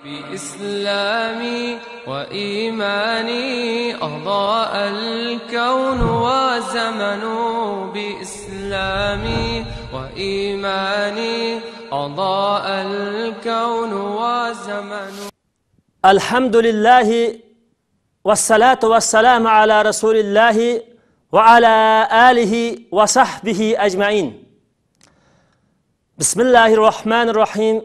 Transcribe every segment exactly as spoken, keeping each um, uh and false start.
بإسلامي وإيماني أضاء الكون وزمن. بإسلامي وإيماني أضاء الكون وزمن. الحمد لله والصلاة والسلام على رسول الله وعلى آله وصحبه أجمعين. بسم الله الرحمن الرحيم.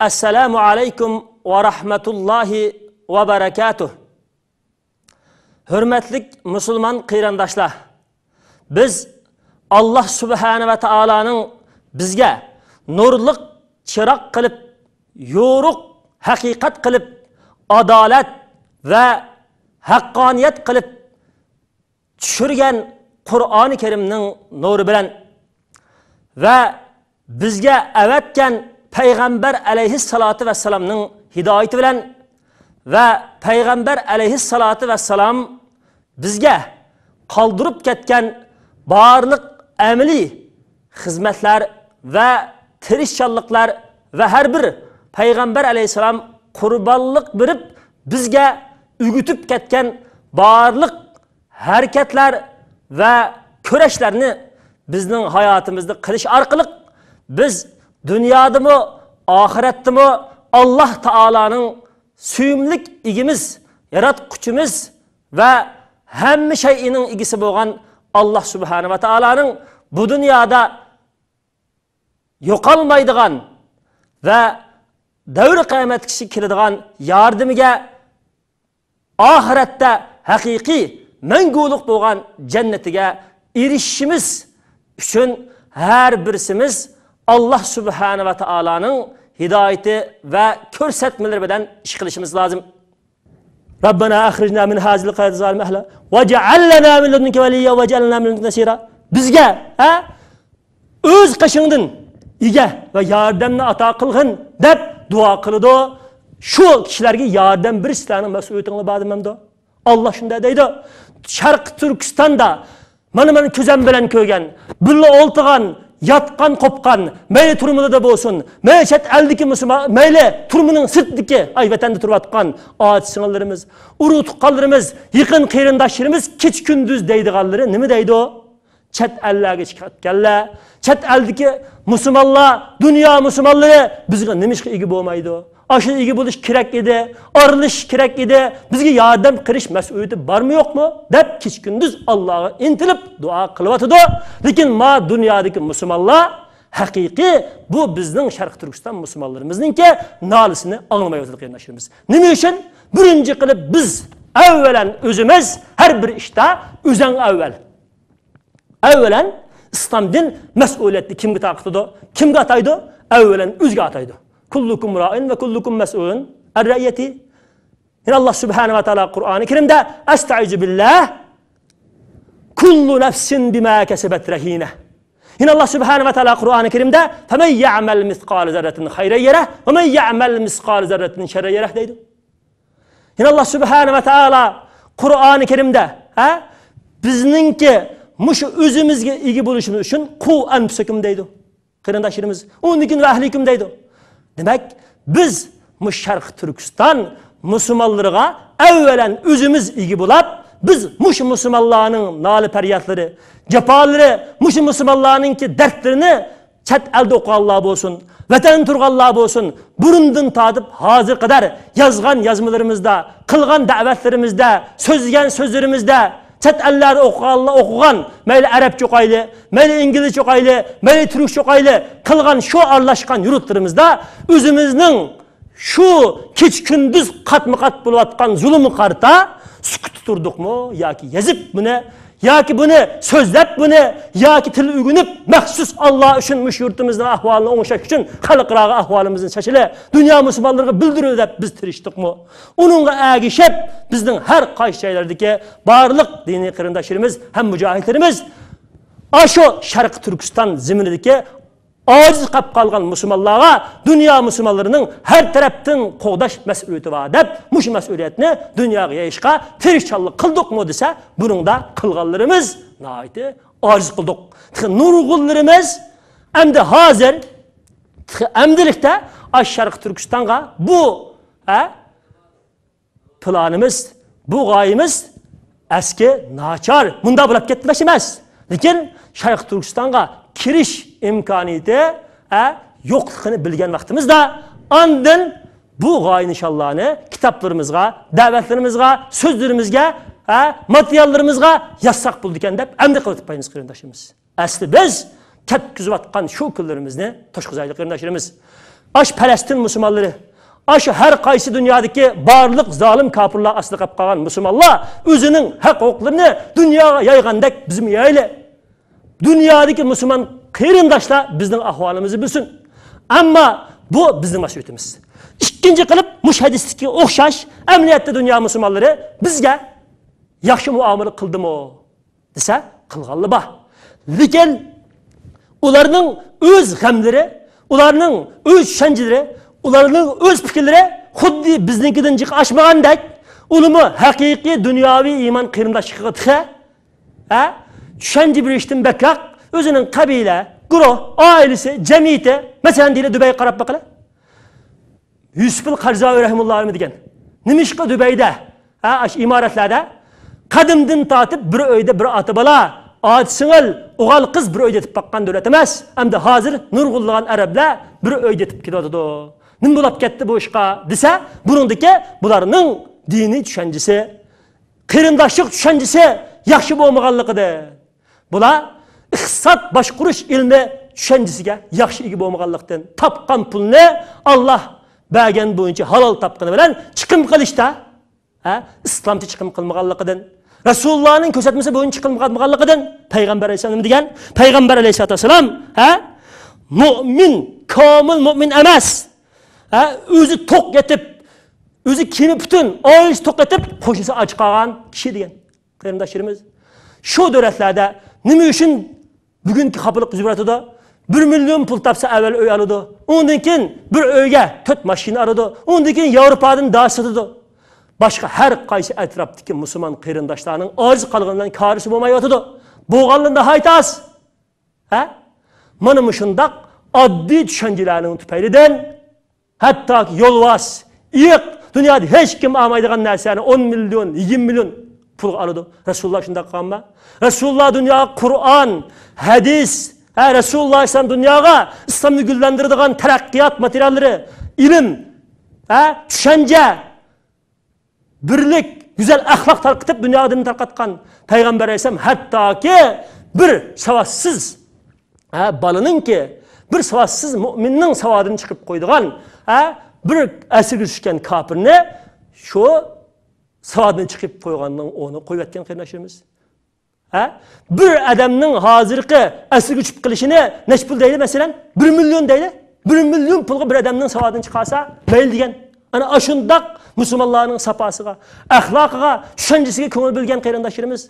السلام عليكم ورحمة الله وبركاته. ھۆرمەتلىك مۇسۇلمان قېرىنداشلار، بىز ئاللاھ سۇبھانە ۋە تائالانىڭ بىزگە نۇرلۇق چىراغ قىلىپ، يورۇق ھەقىقەت قىلىپ، ئادالەت ۋە ھەققانىيەت قىلىپ چۈشۈرگەن قۇرئانى كەرىمنىڭ نۇرى بىلەن ۋە بىزگە ئەۋەتكەن پەيغەمبەر ئەلەيھىسسالاتۇ ۋەسسالامنىڭ ھىدايىتى بىلەن ۋە پەيغەمبەر ئەلەيھىسسالاتۇ ۋەسسالام بىزگە قالدۇرۇپ كەتكەن بارلىق ئەمەلىي خىزمەتلەر ۋە تىرىشچانلىقلار ۋە ھەر بىر پەيغەمبەر ئەلەيھىسسالام قۇربانلىق بېرىپ بىزگە ئۆگىتىپ كەتكەن بارلىق ھەرىكەتلەر ۋە كۈرەشلەرنى بىزنىڭ ھاياتىمىزدا قىلىش ئارقىلىق بىز دۇنيادىمۇ، ئاخىرەتتىمۇ ئاللاھ تائالانىڭ سۆيۈملۈك ئىگىمىز، ياراتقۇچىمىز ۋە ھەممە شەيئىنىڭ ئىگىسى بولغان ئاللاھ سۇبھانە ۋە تائالانىڭ بۇ دۇنيادا يوقالمايدىغان ۋە دەۋر قىيامەتكىچە كېلىدىغان ياردىمىگە، ئاخىرەتتە ھەقىقىي مەڭگۈلۈك بولغان جەننىتىگە ئېرىشىشىمىز ئۈچۈن ھەر بىرسىمىز ئاللاھ سۇبھانە ۋە تائالانىڭ ھىدايىتى ۋە كۆرسەتمىلىرى بىلەن ئىش قىلىشىمىز لازىم. ربنا أخرجنا من هذه القرية الظالم أهلها واجعل لنا من لدنك وليا واجعل لنا من لدنك نصيرا. بىزگە، ھە، ئۆز قېشىڭدىن ئىگە ۋە ياردەمنى ئاتا قىلغىن دەپ دۇئا قىلىدۇ. شۇ كىشىلەرگە ياردەم بېرىش سىلەرنىڭ مەسئۇلىيىتىڭلار بار دېمەمدۇ؟ ئاللاھ شۇنداق دەيدۇ. شەرقىي تۈركىستاندا مانا مەن كۆزۈم بىلەن كۆرگەن، بىللە ئولتۇرغان، ياتقان، قوپقان، مەيلى تۈرمىلەردە بولسۇن، مەيلى چەت ئەلدىكى مۇسۇلمان، مەيلى تۈرمىنىڭ سىرتىدىكى، ئاي، ۋەتەندە تۇرۇۋاتقان ئاچا سىڭىللىرىمىز، ئۇرۇق تۇغقانلىرىمىز، يېقىن قېرىنداشلىرىمىز كېچە كۈندۈز دەيدىغانلىرى نېمە دەيدۇ؟ چەت ئەللەرگە چىقىۋاتقانلار، چەت ئەلدىكى مۇسۇلمانلار، دۇنيا مۇسۇلمانلىرى بىزگە نېمىشقا ئىگە بولمايدۇ؟ ئاشۇ ئىگە بولۇش كېرەك ئىدى، ئارىلىشىش كېرەك ئىدى، بىزگە ياردەم قىلىش مەسئۇلىيىتى بارمۇ يوقمۇ؟ دەپ كېچە كۈندۈز ئاللاغا ئىنتىلىپ دۇئا قىلىۋاتىدۇ. لېكىن ما دۇنيادىكى مۇسۇلمانلار ھەقىقىي بۇ بىزنىڭ شەرقىي تۈركىستان مۇسۇلمانلىرىمىزنىڭكى نالىسىنى ئاڭلىمايۋاتىدۇ قېرىنداشلىرىمىز. نېمە ئۈچۈن؟ بىرىنچى قىلىپ بىز ئەۋۋەلەن ئۆزىمىز ھەر بىر ئىشتا ئۆزەڭ ئەۋۋەل. ئەۋۋەلەن ئىسلام دىن مەسئۇلىيەتنى كىمگە تارقىتىدۇ؟ كىمگە ئاتايدۇ؟ ئەۋۋەلەن ئۆزىگە ئاتايدۇ. كلكم راع وكلكم مسؤول عن رعيته. يەنە ئاللاھ سۇبھانە ۋە تائالا قۇرئانى كەرىمدە، أستعيذ بالله، كل نفس بما كسبت رهينة. يەنە ئاللاھ سۇبھانە ۋە تائالا قۇرئانى كەرىمدە، فمن يعمل مثقال ذرة خيرا يره ومن يعمل مثقال ذرة شرا يره دەيدۇ. يەنە ئاللاھ سۇبھانە ۋە تائالا قۇرئانى كەرىمدە، ھە، بىزنىڭكى مۇشۇ ئۆزىمىزگە ئىگە بولۇشىمىز ئۈچۈن قۇ ئەنپۇسەكۇم دەيدۇ. قېرىنداشلىرىمىز، ئۇندىن كېيىن ۋە ئەھلىكۇم دەيدۇ. دېمەك، بىز مۇشۇ شەرقىي تۈركىستان مۇسۇلمانلىرىغا ئەۋۋەلەن ئۆزىمىز ئىگە بولاپ، بىز مۇشۇ مۇسۇلمانلارنىڭ نالە پەريادلىرى، جاپالىرى، مۇشۇ مۇسۇلمانلارنىڭكى دەردلىرىنى چەت ئەلدە ئوقۇغانلار بولسۇن، ۋەتەندە تۇرغانلار بولسۇن، بۇرۇندىن تارتىپ ھازىرغا قەدەر يازغان يازمىلىرىمىزدا، قىلغان دەۋەتلىرىمىزدە، سۆزلىگەن سۆزلىرىمىزدە، چەت ئەللەردە ئوقۇغانلار ئوقۇغان، مەيلى ئەرەبچە ئوقايلى، مەيلى ئىنگلىزچە ئوقايلى، مەيلى تۈركچە ئوقايلى، قىلغان شۇ ئارىلاشقان يۇرتلىرىمىزدا ئۆزىمىزنىڭ شۇ كېچە-كۈندۈز قاتمۇ-قات بولۇۋاتقان زۇلۇمغا قارىتا سۈكۈتتە تۇردۇقمۇ ياكى يېزىپ بۇنى، ياكى بۇنى سۆزلەپ بۇنى، ياكى تىل ئۆگىنىپ مەخسۇس ئاللا ئۈچۈن مۇشۇ يۇرتىمىزنىڭ ئەھۋالىنى ئوڭشاش ئۈچۈن خەلقئاراغا ئەھۋالىمىزنى چاچىلى، دۇنيا مۇسۇلمانلىرىغا بىلدۈرۈلى دەپ بىز تىرىشتۇقمۇ؟ ئۇنىڭغا ئەگىشىپ بىزنىڭ ھەر قايسى جايلاردىكى بارلىق دىنىي قېرىنداشلىرىمىز ھەم مۇجاھىدلىرىمىز ئاشۇ شەرقىي تۈركىستان زېمىنىدىكى ئاجىز قاپ قالغان مۇسۇلمانلارغا دۇنيا مۇسۇلمانلىرىنىڭ ھەر تەرەپتىن قوغداش مەسئۇلىيىتى بار دەپ، مۇشۇ مەسئۇلىيەتنى دۇنياغا يېيىشقا تىرىشچانلىق قىلدۇقمۇ دېسە، بۇنىڭدا قىلغانلىرىمىز ناھايىتى ئاجىز قىلدۇق. تېخى نۇرغۇنلىرىمىز ئەمدى ھازىر، تېخى ئەمدىلىكتە ئاشۇ شەرقىي تۈركىستانغا بۇ ھە؟ پىلانىمىز، بۇ غايىمىز ئەسكى ناچار، مۇنداق بولۇپ كەتمەكچى ئەمەس. لېكىن شەرقىي تۈركىستانغا كىرىش ئىمكانىيىتى، ھە، يوقلۇقىنى بىلگەن ۋاقتىمىزدا، ئاندىن بۇ غايە نىشانلارنى كىتابلىرىمىزغا، دەۋەتلىرىمىزگە، سۆزلىرىمىزگە، ھە، ماتېرىياللىرىمىزغا يازساق بولىدىكەن دەپ ئەمدى قىلىۋېتىپ قويىمىز، قېرىنداشلىرىمىز. ئەسلى بىز كەتكۈزۈۋاتقان شۇ كۈنلىرىمىزنى توشقۇزايلى، قېرىنداشلىرىمىز. ئاشۇ پەلەستىن مۇسۇلمانلىرى، ئاشۇ ھەر قايسى دۇنيادىكى بارلىق زالىم كاپىرلار ئاستىدا قېلىپ قالغان مۇسۇلمانلار ئۆزىنىڭ ھەق ھوقۇقلىرىنى دۇنياغا يايغاندەك بىزمۇ يايلى. دۇنيادىكى مۇسۇلمان قېرىنداشلار بىزنىڭ ئەھۋالىمىزنى بىلسۇن. ئەمما بۇ بىزنىڭ مەسئۇلىيىتىمىز. ئىككىنچى قىلىپ، مۇشۇ ھەدىستىكى ئوخشاش ئەمەلىيەتتە دۇنيا مۇسۇلمانلىرى بىزگە ياخشى مۇئامىلە قىلدىمۇ دېسە، قىلغانلا بار. لېكىن ئۇلارنىڭ ئۆز غەملىرى، ئۇلارنىڭ ئۆز چۈشەنچىلىرى، ئۇلارنىڭ ئۆز پىكىرلىرى خۇددى بىزنىڭكىدىن جىق ئاشمىغاندەك، ئۇلىمۇ ھەقىقىي دۇنياۋى ئىمان قېرىنداشلىقىغا تېخى، ھە، چۈشەنچە بېرىشتىن بەكرەك ئۆزىنىڭ قەبىلە، گۇرۇھ، ئائىلىسى، جەمئىيىتى، مەسىلەن، دېيىلە، دۇبەيگە قاراپ باقىلى. يۈسۈپۇل قەرزاۋى رەھىمۇللا دېگەن، نېمىشقا دۇبەيدە، ھە، ئاشۇ ئىمارەتلەردە قەدىمدىن تارتىپ بىر ئۆيدە بىر ئاتا بالا، ئاچا سىڭىل، ئوغۇل قىز بىر ئۆيدە يېتىپ باققان دۆلەت ئەمەس. ئەمدى ھازىر نۇرغۇنلىغان ئەرەبلەر بىر ئۆيدە يېتىپ كېتىۋاتىدۇ. نېمە بولۇپ كەتتى بۇ ئىشقا دېسە، بۇنىڭدىكى بۇلارنىڭ دىنىي چۈشەنچىسى، قېرىنداشلىق چۈشەنچىسى ياخشى بولمىغانلىقىدىن. بۇلار ئىقتىساد باشقۇرۇش ئىلمى چۈشەنچىسىگە ياخشى ئىگە بولمىغانلىقتىن، تاپقان پۇلنى ئاللا بەرگەن بويىچە ھالال تاپقىنى بىلەن چىقىم قىلىشتا، ھە، ئىسلامچە چىقىم قىلمىغانلىقىدىن، رەسۇلۇللانىڭ كۆرسەتمىسى بويىچە چىقىم قىلمىغانلىقىدىن پەيغەمبەر ئەلەيھىسسالام نېمە دېگەن؟ پەيغەمبەر ئەلەيھىسسالاتۇ ۋەسسالام، ھە، مۇئمىن، كامىل مۇئمىن ئەمەس، ھە، ئۆزى توق يېتىپ، ئۆزى كىيىمى پۈتۈن، ئائىلىسى توق يېتىپ، قوشنىسى ئاچ قالغان كىشى دېگەن. قېرىنداشلىرىمىز، شۇ دۆلەتلەردە نېمە ئۈچۈن بۈگۈنكى خاپىلىق يۈز بېرىۋاتىدۇ؟ بىر مىليون پۇل تاپسا، ئەۋۋەل ئۆي ئالىدۇ. ئۇندىن كېيىن بىر ئۆيگە تۆت ماشىنا ئالىدۇ. ئۇندىن كېيىن ياۋروپادىن داچا ساتىدۇ. باشقا ھەر قايسى ئەتراپتىكى مۇسۇلمان قېرىنداشلارنىڭ ئاجىز قالغىنىدىن كارىسى بولمايۋاتىدۇ. بولغانلا ناھايىتى ئاز. ھە؟ مانا مۇشۇنداق ئاددىي چۈشەنچىلەرنىڭ تۈپەيلىدىن ھەتتاكى يولۋاس، ئېيىق، دۇنيادا ھېچ كىم ئالمايدىغان نەرسىنى ئون مىليون، يىگىرمە مىليون پۇلغا ئالىدۇ. رەسۇلۇللا شۇنداق قىلغانما؟ رەسۇلۇللا دۇنياغا قۇرئان، ھەدىس، ھە، رەسۇلۇللا ئەلەيھىسسالام دۇنياغا ئىسلامنى گۈللەندۈرىدىغان تەرەققىيات ماتېرىياللىرى، ئىلىم، ھە، چۈشەنچە، بىرلىك، گۈزەل ئەخلاق تارقىتىپ، دۇنياغا دىننى تارقاتقان پەيغەمبەر ئەلەيھىسسالام ھەتتاكى بىر ساۋاتسىز، ھە، بالىنىڭكى، بىر ساۋاتسىز مۇئمىننىڭ ساۋادىنى چىقىرىپ قويىدىغان، ھە، بىر ئەسىرگە چۈشكەن كاپىرنى شۇ ساۋادىنى چىقىرىپ قويغاننىڭ ئورنىغا قويۇۋەتكەن قېرىنداشلىرىمىز. ھە؟ بىر ئادەمنىڭ ھازىرقى ئەسىرگە چۈشۈپ قېلىشىنى نەچچە پۇل دەيلى، مەسىلەن؟ بىر مىليون دەيلى. بىر مىليون پۇلغا بىر ئادەمنىڭ ساۋادىنى چىقارسا مەيلى دېگەن. ئەنە ئاشۇنداق مۇسۇلمانلارنىڭ ساپاسىغا، ئەخلاقىغا، چۈشەنچىسىگە كۆڭۈل بۆلگەن قېرىنداشلىرىمىز.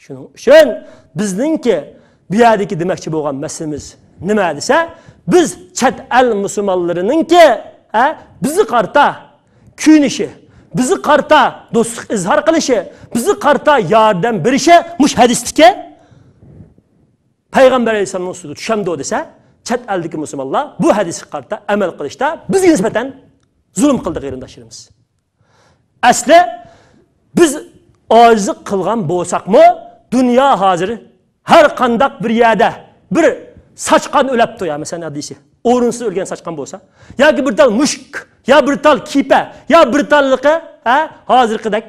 شۇنىڭ ئۈچۈن بىزنىڭكى بۇ يەردىكى دېمەكچى بولغان مەسىلىمىز نېمە دېسە، بىز چەت ئەل مۇسۇلمانلىرىنىڭكى، ھە، بىزگە قارىتا كۆيۈنۈشى، بىزگە قارىتا دوستلۇق ئىزھار قىلىشى، بىزگە قارىتا ياردەم بېرىشى مۇشۇ ھەدىستىكى پەيغەمبەر ئەلەيھىسسالامنىڭ ئۈستىدە چۈشەمدۇ دېسە، چەت ئەلدىكى مۇسۇلمانلار بۇ ھەدىسكە قارىتا ئەمەل قىلىشتا بىزگە نىسبەتەن زۇلۇم قىلدى، قېرىنداشلىرىمىز. ئەسلى بىز ئاجىزلىق قىلغان بولساقمۇ، دۇنيا ھازىر ھەر قانداق بىر يەردە بىر ساچقان ئۆلەپتۇ يا، مەسىلەن، ئاددىيسى، ئورۇنسىز ئۆلگەن ساچقان بولسا، ياكى بىر تال مۈشۈك، يا بىر تال كېپە، يا بىر تاللىقى، ھە، ھازىرقىدەك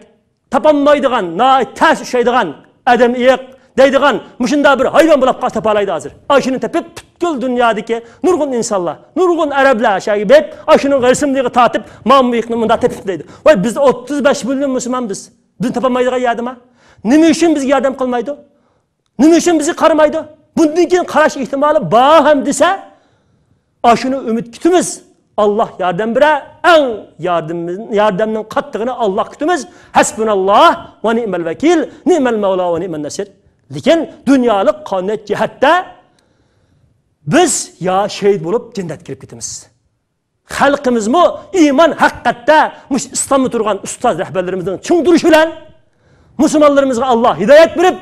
تاپالمايدىغان، ناھايىتى تەس ئۇچرايدىغان، ئادەم ئېيىق دەيدىغان مۇشۇنداق بىر ھايۋان بولاپ قالسا تاپالايدۇ ھازىر. ئاشۇنى تېپىپ، پۈتكۈل دۇنيادىكى نۇرغۇن ئىنسانلار، نۇرغۇن ئەرەبلەر ئاشۇ يەرگە بېرىپ، ئاشۇنىڭ رەسىملىرىگە تارتىپ، مانا بۇ ئېيىقنى مۇنداق تېپىپتۇ دەيدۇ. ۋاي، بىز ئوتتۇز بەش مىليون مۇسۇلمانبىز. بىزنى تاپالمايدىغان يەردىما؟ نېمە ئۈچۈن بىزگە ياردەم قىلمايدۇ؟ نېمە ئۈچۈن بىزگە قارىمايدۇ؟ بۇندىن كېيىن قاراش ئېھتىمالى بار ھەم دېسە، ئاشۇنى ئۈمىد كۈتىمىز. ئاللا ياردەم بېرەر. ئەڭ ياردەم، ياردەمنىڭ قاتتىقىنى ئاللا كۈتىمىز. ھەسبۇناللا ۋە نىئمەل ۋەكىل، نىئمەل مەۋلا ۋە نىئمەن نەسىر. لېكىن دۇنيالىق قانۇنىيەت جەھەتتە بىز يا شېھىت بولۇپ جەننەتكە كىرىپ كېتىمىز. خەلقىمىزمۇ ئىمان ھەقىقەتتە مۇشۇ ئىسلامدا تۇرغان ئۇستاز رەھبەرلىرىمىزنىڭ چىڭ تۇرۇشى بىلەن، مۇسۇلمانلىرىمىزغا ئاللا ھىدايەت بېرىپ،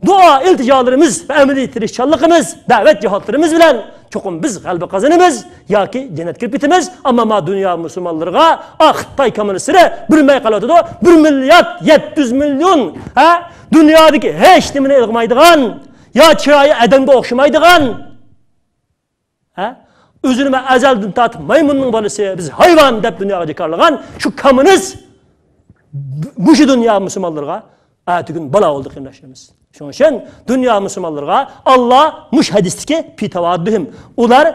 دۇئا، ئىلتىجالىرىمىز ۋە ئەمەلىي تىرىشچانلىقىمىز، دەۋەت جىھادلىرىمىز بىلەن چوقۇم بىز غەلىبە قازىنىمىز ياكى جەننەتكە كىرىپ كېتىمىز. ئەمما ما دۇنيا مۇسۇلمانلىرىغا، ئا، خىتاي كوممۇنىستلىرى بىر مەي قالىۋاتىدۇ. بىر مىليارد يەتتە يۈز مىليون، ھە؟ دۇنيادىكى ھېچ نېمىنى ئىلغىمايدىغان، يا چىرايى ئادەمگە ئوخشىمايدىغان، ھە؟ ئۆزىنى مەن ئەزەلدىن تارتىپ مايمۇننىڭ بالىسى، بىز ھايۋان دەپ دۇنياغا جاكارلىغان شۇ كوممۇنىست مۇشۇ دۇنيا مۇسۇلمانلىرىغا ئەتىگۈن بالا بولدى، قېرىنداشلىرىمىز. شۇنىڭ ئۈچۈن دۇنيا مۇسۇلمانلىرىغا ئاللا مۇشۇ ھەدىستىكى في توادهم، ئۇلار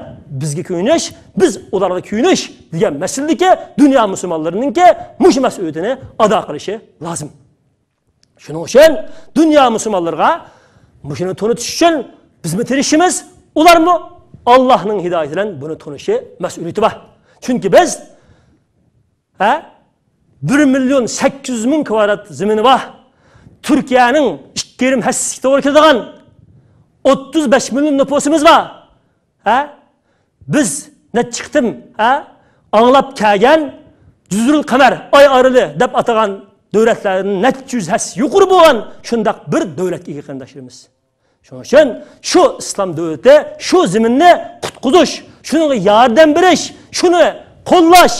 بىزگە كۆيۈنۈش، بىز ئۇلارغا كۆيۈنۈش دېگەن مەسىلىدىكى دۇنيا مۇسۇلمانلىرىنىڭكى مۇشۇ مەسئۇلىيىتىنى ئادا قىلىشى لازىم. شۇنىڭ ئۈچۈن دۇنيا مۇسۇلمانلىرىغا مۇشۇنى تونۇتۇش ئۈچۈن بىزمۇ تىرىشىمىز، ئۇلارمۇ ئاللانىڭ ھىدايىتى بىلەن بۇنى تونۇشى مەسئۇلىيىتى بار. چۈنكى بىز، ھە، بىر مىليون سەككىز يۈز مىڭ كۋادرات زېمىنى بار، تۈركىيەنىڭ ئىككى يېرىم ھەسسىسىگە توغرا كېلىدىغان ئوتتۇز بەش مىليون نوپۇسىمىز بار. ھە؟ بىز نەچچە قېتىم، ھە، ئاڭلاپ كەلگەن جۇزۇرۇل قەمەر، ئاي ئارىلى دەپ ئاتىغان دۆلەتلەردىن نەچچە يۈز ھەسسە يۇقىرى بولغان شۇنداق بىر دۆلەتكە ئىگە، قېرىنداشلىرىمىز. شۇنىڭ ئۈچۈن شۇ ئىسلام دۆلىتى، شۇ زېمىننى قۇتقۇزۇش، شۇنىڭغا ياردەم بېرىش، شۇنى قوللاش،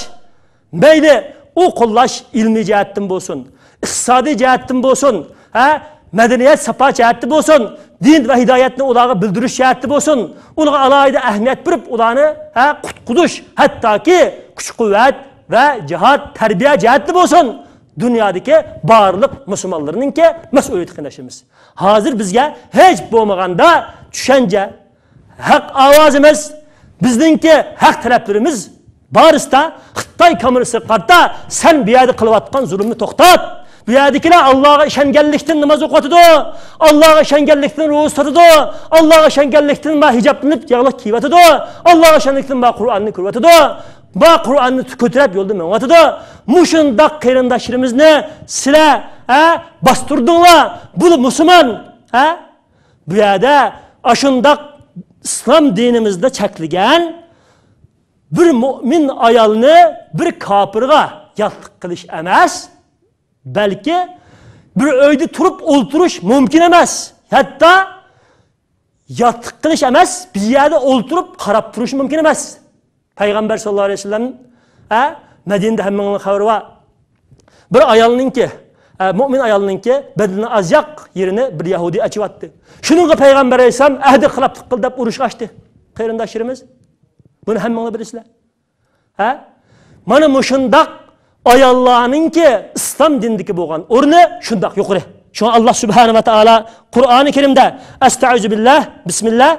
مەيلى ئۇ قوللاش ئىلمىي جەھەتتىن بولسۇن، ئىقتىسادىي جەھەتتىن بولسۇن، ھە، مەدەنىيەت ساپا جەھەتتە بولسۇن، دىن ۋە ھىدايەتنى ئۇلارغا بىلدۈرۈش جەھەتتە بولسۇن، ئۇلارغا ئالاھىدە ئەھمىيەت بېرىپ، ئۇلارنى، ھە، قۇتقۇزۇش، ھەتتاكى كۈچ-قۇۋۋەت ۋە جىھاد، تەربىيە جەھەتتە بولسۇن، دۇنيادىكى بارلىق مۇسۇلمانلارنىڭكى مەسئۇلىيىتى، قېرىنداشلىرىمىز. ھازىر بىزگە ھېچ بولمىغاندا چۈشەنچە، ھەق ئاۋازىمىز، بىزنىڭكى ھەق تەلەپلىرىمىز بارىسىدا خىتاي كوممۇنىستىغا قارىتا، سەن بۇ يەردە قىلىۋاتقان زۇلۇمنى توختات. بۇ يەردىكىلەر ئاللاغا ئىشەنگەنلىكتىن ناماز ئوقۇۋاتىدۇ، ئاللاغا ئىشەنگەنلىكتىن روزا تۇتىدۇ، ئاللاغا ئىشەنگەنلىكتىن ما ھىجابلىنىپ ياغلىق كىيىۋاتىدۇ، ئاللاغا ئىشەنگەنلىكتىن ما قۇرئاننى كۆرۈۋاتىدۇ، ما قۇرئاننى كۆتۈرۈپ يولدا مېڭىۋاتىدۇ. مۇشۇنداق قېرىنداشلىرىمىزنى سىلەر، ھە، باستۇردۇڭلار، بۇ مۇسۇلمان، ھە؟ بۇ يەردە ئاشۇنداق ئىسلام دىنىمىزدا چەكلىگەن بىر مۆمىن ئايالنى بىر كاپىرغا ياتلىق قىلىش ئەمەس، بەلكى بىر ئۆيدە تۇرۇپ ئولتۇرۇش مۇمكىن ئەمەس. ھەتتا ياتلىق قىلىش ئەمەس، بىر يەردە ئولتۇرۇپ قاراپ تۇرۇش مۇمكىن ئەمەس. پەيغەمبەر ساللاللاھۇ ئەلەيھى ۋەسەللەم، ھە، مەدىنىدە ھەممىڭلارنىڭ خەۋىرى بار. بىر ئايالنىڭكى، ھە، مۆمىن ئايالنىڭكى بەدىنىنىڭ ئازياق يېرىنى بىر يەھۇدىي ئاچىۋەتتى. شۇنىڭغا پەيغەمبەر ئەلەيھىسسالام ئەھدى خىلاپلىق قىل دەپ ئۇرۇش ئاچتى. قېرىنداشلىرىمىز، بۇنى ھەممىڭلار بىلىسىلەر. ھە؟ مانا مۇشۇنداق ئاياللارنىڭكى ئىسلام دىنىدىكى بولغان ئورنى شۇنداق يۇقىرى. شۇڭا ئاللا سۇبھانەھۇ ۋە تائالا قۇرئانى كەرىمدە، ئەستەئىزۇ بىللا، بىسمىللا،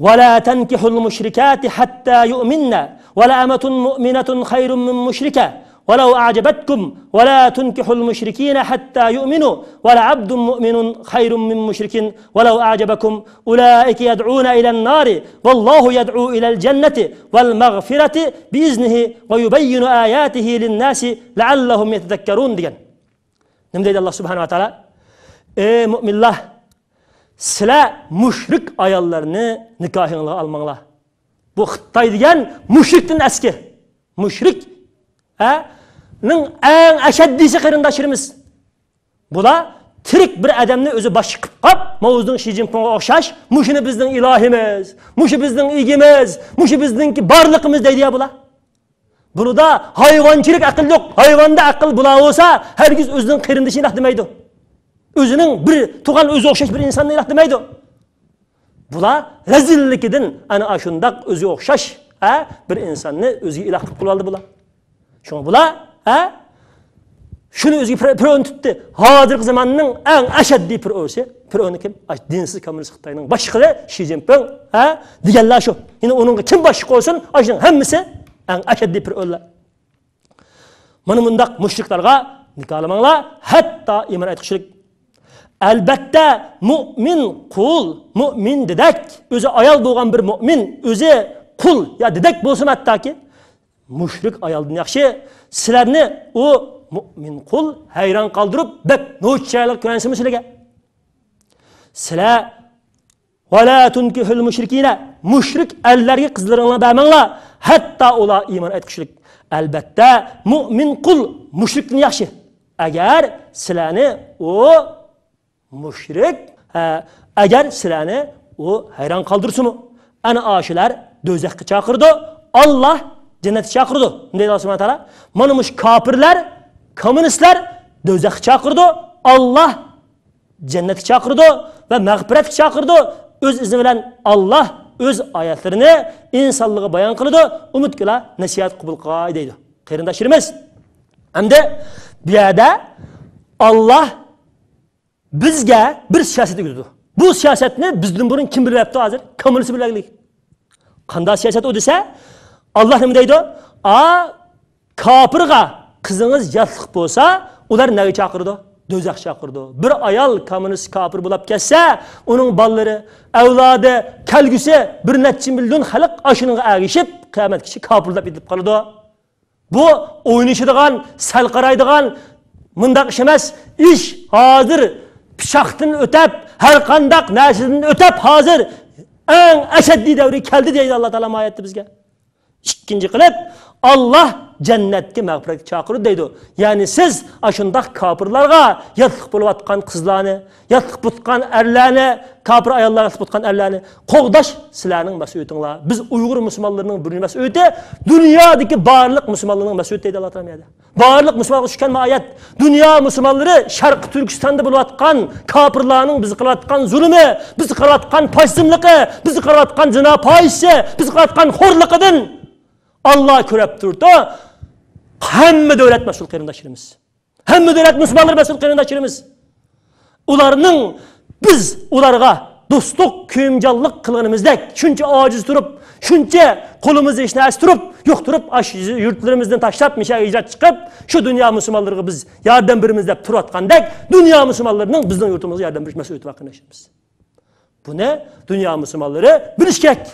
ولا تنكحوا المشركات حتى يؤمن ولأمة مؤمنة خير من مشركة ولو أعجبتكم ولا تنكحوا المشركين حتى يؤمنوا ولعبد مؤمن خير من مشرك ولو أعجبكم أولئك يدعون إلى النار والله يدعو إلى الجنة والمغفرة بإذنه ويبين آياته للناس لعلهم يتذكرون دېگەن. نېمە دەيدۇ ئاللا سۇبھانەھۇ ۋە تائالا؟ ئەي مۆمىنلەر، سىلەر مۇشرىك ئاياللارنى نىكاھىڭلارغا ئالماڭلار. بۇ خىتاي دېگەن مۇشرىكتىن ئەسكى. مۇشرىك، ھە، نىڭ ئەڭ ئەشەددىيسى قېرىنداشلىرىمىز. بۇلار تىرىك بىر ئادەمنى ئۆزى باشچى قىلىپ قاپ، ماۋزېدۇڭ، شى جىنپىڭغا ئوخشاش، مۇشۇنى بىزنىڭ ئىلاھىمىز، مۇشۇ بىزنىڭ ئىگىمىز، مۇشۇ بىزنىڭكى بارلىقىمىز دەيدۇ يا بۇلار. بۇنىدا ھايۋانچىلىك ئەقىل يوق. ھايۋاندا ئەقىل بولا بولسا، ھەرگىز ئۆزىنىڭ قېرىندىشىنى ئىلاھ دېمەيدۇ. ئۆزىنىڭ بىر تۇغان، ئۆزىگە ئوخشاش بىر ئىنساننى ئىلاھ دېمەيدۇ. بۇلار رەزىللىكىدىن ئەنە ئاشۇنداق ئۆزىگە ئوخشاش، ھە، بىر ئىنساننى ئۆزىگە ئىلاھ قىلىپ قىلىۋالدى بۇلار. شۇڭا بۇلار، ھە، شۇنى ئۆزىگە پىر-، پىرئون تۇتتى. ھازىرقى زاماننىڭ ئەڭ ئەشەددىي پىرئونسى، پىرئونى كىم؟ ئاش-، دىنسىز كوممۇنىست خىتاينىڭ باشلىقى شى جىنپىڭ، ھە، دېگەنلەر شۇ. يەنە ئۇنىڭغا كىم باشلىق بولسۇن، ئاشۇنىڭ ھەممىسى ئەڭ ئەشەددىي پىرئونلار. مانا مۇنداق مۇشرىكلارغا نىكاھلىماڭلار، ھەتتا ئىمان ئېيتقۇچىلىك. ئەلبەتتە، مۆمىن قۇل، مۆمىن دېدەك، ئۆزى ئايال بولغان بىر مۆمىن، ئۆزى قۇل يا دېدەك بولسىمۇ ھەتتاكى، مۇشرىك ئايالدىن ياخشى. سىلەرنى ئۇ مۆمىن قۇل ھەيران قالدۇرۇپ، بەك نوچى چىرايلىق كۆرۈنسىمۇ سىلەرگە. سىلەر، ۋەلا تۇنكىھۇل مۇشرىكىينە، مۇشرىك ئەرلەرگە قىزلىرىڭلارنى بەرمەڭلار، ھەتتا ئۇلار ئىمان ئېيتقۇچىلىك. ئەلبەتتە، مۆمىن قۇل مۇشرىكتىن ياخشى. ئەگەر سىلەرنى ئۇ مۇشرىك، ئە، ئەگەر سىلەرنى ئۇ ھەيران قالدۇرسىمۇ، ئەنە ئاشۇلار دوزاخقا چاقىرىدۇ، ئاللا جەننەتكە چاقىرىدۇ. نېمە دەيدۇ ئاللا سۇبھانەھۇ ۋە تائالا؟ مانا مۇشۇ كاپىرلار، كوممۇنىستلار دوزاخقا چاقىرىدۇ، ئاللا جەننەتكە چاقىرىدۇ ۋە مەغپىرەتكە چاقىرىدۇ. ئۆز ئىزنى بىلەن ئاللا ئۆز ئايەتلىرىنى ئىنسانلارغا بايان قىلىدۇ، ئۈمىدكىلا نەسىھەت قوبۇل قىلغاي دەيدۇ. قېرىنداشلىرىمىز، ئەمدى بۇ يەردە ئاللا بىزگە بىر سىياسەت يۈرگۈزىدۇ. بۇ سىياسەتنى بىزدىن بۇرۇن كىم بىلىۋەپتۇ ھازىر؟ كوممۇنىست بىلەلىك. قانداق سىياسەت ئۇ دېسە، ئاللا نېمە دەيدۇ؟ ئا، كاپىرغا قىزىڭىز ياتلىق بولسا، ئۇلار نەگە چاقىرىدۇ؟ دوزاخ چاقىرىدۇ. بىر ئايال كوممۇنىست كاپىر بولاپ كەتسە، ئۇنىڭ بالىلىرى، ئەۋلادى، كەلگۈسى بىر نەچچە مىليون خەلق ئاشۇنىڭغا ئەگىشىپ، قىيامەتكىچە كاپىرلاپ يېتىلىپ قالىدۇ. بۇ ئوينىشىدىغان، سەل قارايدىغان مۇنداق ئىش ئەمەس. ئىش ھازىر پىچاقتىن ئۆتەپ، ھەر قانداق نەرسىدىن ئۆتەپ، ھازىر ئەڭ ئەشەددىي دەۋرى كەلدى دەيدۇ ئاللا تائالا ئايەتتە بىزگە. ئىككىنچى قىلىپ، ئاللا جەننەتكە، مەغپىرەتكە چاقىرىدۇ دەيدۇ. يەنى سىز ئاشۇنداق كاپىرلارغا ياتلىق بولۇۋاتقان قىزلارنى، ياتلىق بولۇۋاتقان ئەرلەرنى، كاپىر ئاياللار ياتلىق بولۇۋاتقان ئەرلەرنى قوغداش سىلەرنىڭ مەسئۇلىيىتىڭلار. بىز ئۇيغۇر مۇسۇلمانلىرىنىڭ بىرىنچى مەسئۇلىيىتى دۇنيادىكى بارلىق مۇسۇلمانلارنىڭ مەسئۇلىيىتى دەيدۇ ئاللا تائالا بۇ يەردە. بارلىق مۇسۇلمانغا چۈشكەن ئايەت. دۇنيا مۇسۇلمانلىرى شەرقىي تۈركىستاندا بولۇۋاتقان كاپىرلارنىڭ بىزگە قىلىۋاتقان زۇلۇمى، بىزگە قىلىۋاتقان پاشىزملىقى، بىزگە قىلىۋاتقان زىنا پاھىشىسى، بىزگە قىلىۋاتقان خورلۇقىدىن ئاللا كۆرۈپ تۇرىدۇ. ھەممە دۆلەت مەسئۇل قېرىنداشلىرىمىز. ھەممە دۆلەت مۇسۇلمانلىرى مەسئۇل قېرىنداشلىرىمىز. ئۇلارنىڭ، بىز ئۇلارغا دوستلۇق، كۆيۈمجانلىق قىلغىنىمىزدەك، شۇنچە ئاجىز تۇرۇپ، شۇنچە قولىمىزدا ھېچ نەرسە تۇرۇپ، يوق تۇرۇپ، ئاشۇ يۇرتلىرىمىزنى تاشلاپ، مۇشۇ يەرگە ھىجرەت چىقىپ، شۇ دۇنيا مۇسۇلمانلىرىغا بىز ياردەم بېرىمىز دەپ تۇرۇۋاتقاندەك، دۇنيا مۇسۇلمانلىرىنىڭ بىزنىڭ يۇرتىمىزغا ياردەم بېرىش مەسئۇلىيىتى بار قېرىنداشلىرىمىز. بۇنى دۇنيا مۇسۇلمانلىرى بىلىشى كېرەك.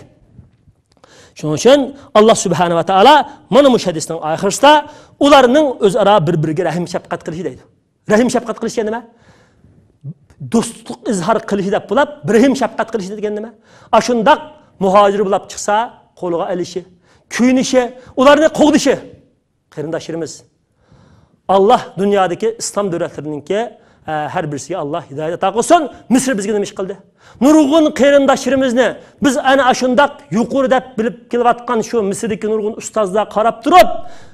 شۇنىڭ ئۈچۈن ئاللا سۇبھانەھۇ ۋە تائالا مانا مۇشۇ ھەدىسنىڭ ئاخىرىسىدا ئۇلارنىڭ ئۆزئارا بىر-بىرىگە رەھىم شەپقەت قىلىشى دەيدۇ. رەھىم شەپقەت قىلىش دېگەن نېمە؟ دوستلۇق ئىزھار قىلىشى دەپ بولۇپ، رەھىم شەپقەت قىلىشى دېگەن نېمە؟ ئاشۇنداق مۇھاجىر بولاپ چىقسا، قولىغا ئېلىشى، كۆيۈنۈشى، ئۇلارنى قوغدىشى. قېرىنداشلىرىمىز، ئاللا دۇنيادىكى ئىسلام دۆلەتلىرىنىڭكى، ئە، ھەر بىرسىگە ئاللا ھىدايەت ئاتا قىلسۇن. مىسىر بىزگە نېمە ئىش قىلدى؟ نۇرغۇن قېرىنداشلىرىمىزنى بىز ئەنە ئاشۇنداق يۇقىرى دەپ بىلىپ كېلىۋاتقان شۇ مىسىردىكى نۇرغۇن ئۇستازلار قاراپ تۇرۇپ،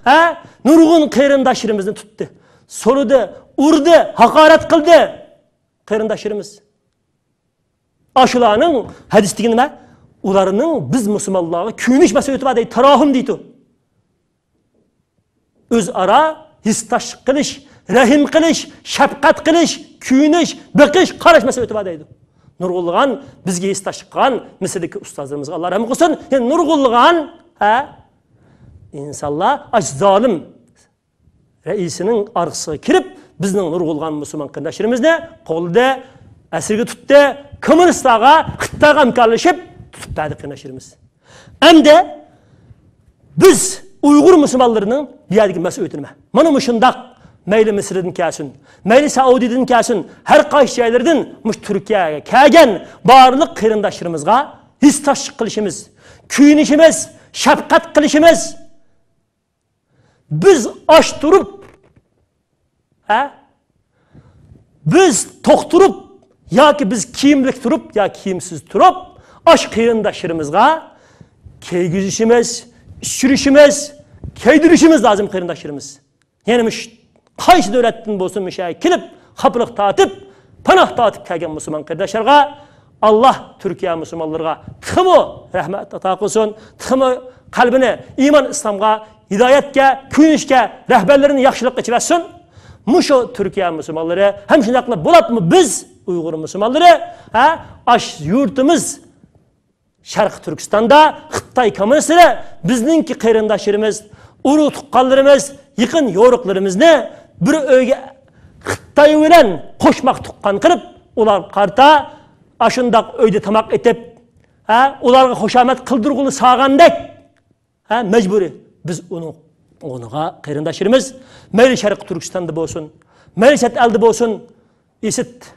ھە، نۇرغۇن قېرىنداشلىرىمىزنى تۇتتى، سولىدى، ئۇردى، ھاقارەت قىلدى. قېرىنداشلىرىمىز. ئاشۇلارنىڭ ھەدىستىكى نېمە؟ ئۇلارنىڭ بىز مۇسۇلمانلارغا كۆيۈنۈش مەسئۇلىيىتى بار دەيدۇ، تاراھۇم دەيدۇ. ئۆزئارا ھېسداشلىق قىلىش، رەھىم قىلىش، شەپقەت قىلىش، كۆيۈنۈش، بېقىش، قاراش مەسئۇلىيىتى بار دەيدۇ. نۇرغۇنلىغان بىزگە ھېسداشلىق قىلغان مىسىردىكى ئۇستازلىرىمىزغا ئاللا رەھىم قىلسۇن. يەنى نۇرغۇنلىغان، ھە، ئىنسانلار ئاشۇ زالىم رەئىسىنىڭ ئارقىسىغا كىرىپ، بىزنىڭ نۇرغۇنلىغان مۇسۇلمان قېرىنداشلىرىمىزنى قوللىدى، ئەسىرگە تۇتتى، كوممۇنىستلارغا، خىتايغا ھەمكارلىشىپ تۇتۇپ بەردى قېرىنداشلىرىمىز. ئەمدى بىز ئۇيغۇر مۇسۇلمانلىرىنىڭ بۇ يەردىكى مەسئۇلىيىتى نېمە؟ مانا مۇشۇنداق مەيلى مىسىردىن كەلسۇن، مەيلى سەئۇدىدىن كەلسۇن، ھەر قايسى جايلىرىدىن مۇشۇ تۈركىيەگە كەلگەن بارلىق قېرىنداشلىرىمىزغا ھېسداشلىق قىلىشىمىز، كۆيۈنۈشىمىز، شەپقەت قىلىشىمىز، بىز ئاچ تۇرۇپ، ھە؟ بىز توق تۇرۇپ، ياكى بىز كىيىملىك تۇرۇپ، يا كىيىمسىز تۇرۇپ، ئاچ قېرىنداشلىرىمىزغا كىيگۈزۈشىمىز، ئىچۈرۈشىمىز، كىيدۈرۈشىمىز لازىم قېرىنداشلىرىمىز. يەنە مۇش-، قايسى دۆلەتتىن بولسۇن مۇشۇ يەرگە كېلىپ، خاپىلىق تارتىپ، پاناھ تارتىپ كەلگەن مۇسۇلمان قېرىنداشلارغا ئاللا تۈركىيە مۇسۇلمانلىرىغا تېخىمۇ رەھمەت ئاتا قىلسۇن، تېخىمۇ قەلبىنى ئىمان ئىسلامغا، ھىدايەتكە، كۆيۈنۈشكە رەھبەرلىرىنى ياخشىلىق ئېچىۋەتسۇن. مۇشۇ تۈركىيە مۇسۇلمانلىرى ھەم شۇنداقلا بولۇپمۇ بىز ئۇيغۇر مۇسۇلمانلىرى، ھە، ئاش يۇرتىمىز شەرقىي تۈركىستاندا خىتاي كوممۇنىستلىرى بىزنىڭكى قېرىنداشلىرىمىز، ئۇرۇق تۇغقانلىرىمىز، يېقىن يورۇقلىرىمىزنى بىر ئۆيگە خىتاي بىلەن قوشماق تۇغقان قىلىپ، ئۇلارغا قارىتا ئاشۇنداق ئۆيدە تاماق ئېتىپ، ھە، ئۇلارغا خۇشامەت قىلدۇرغىلى سالغاندەك، ھە، مەجبۇرىي. بىز ئۇنىڭ ئورنىغا قېرىنداشلىرىمىز مەيلى شەرقىي تۈركىستاندا بولسۇن، مەيلى چەت ئەلدە بولسۇن، ئىسىت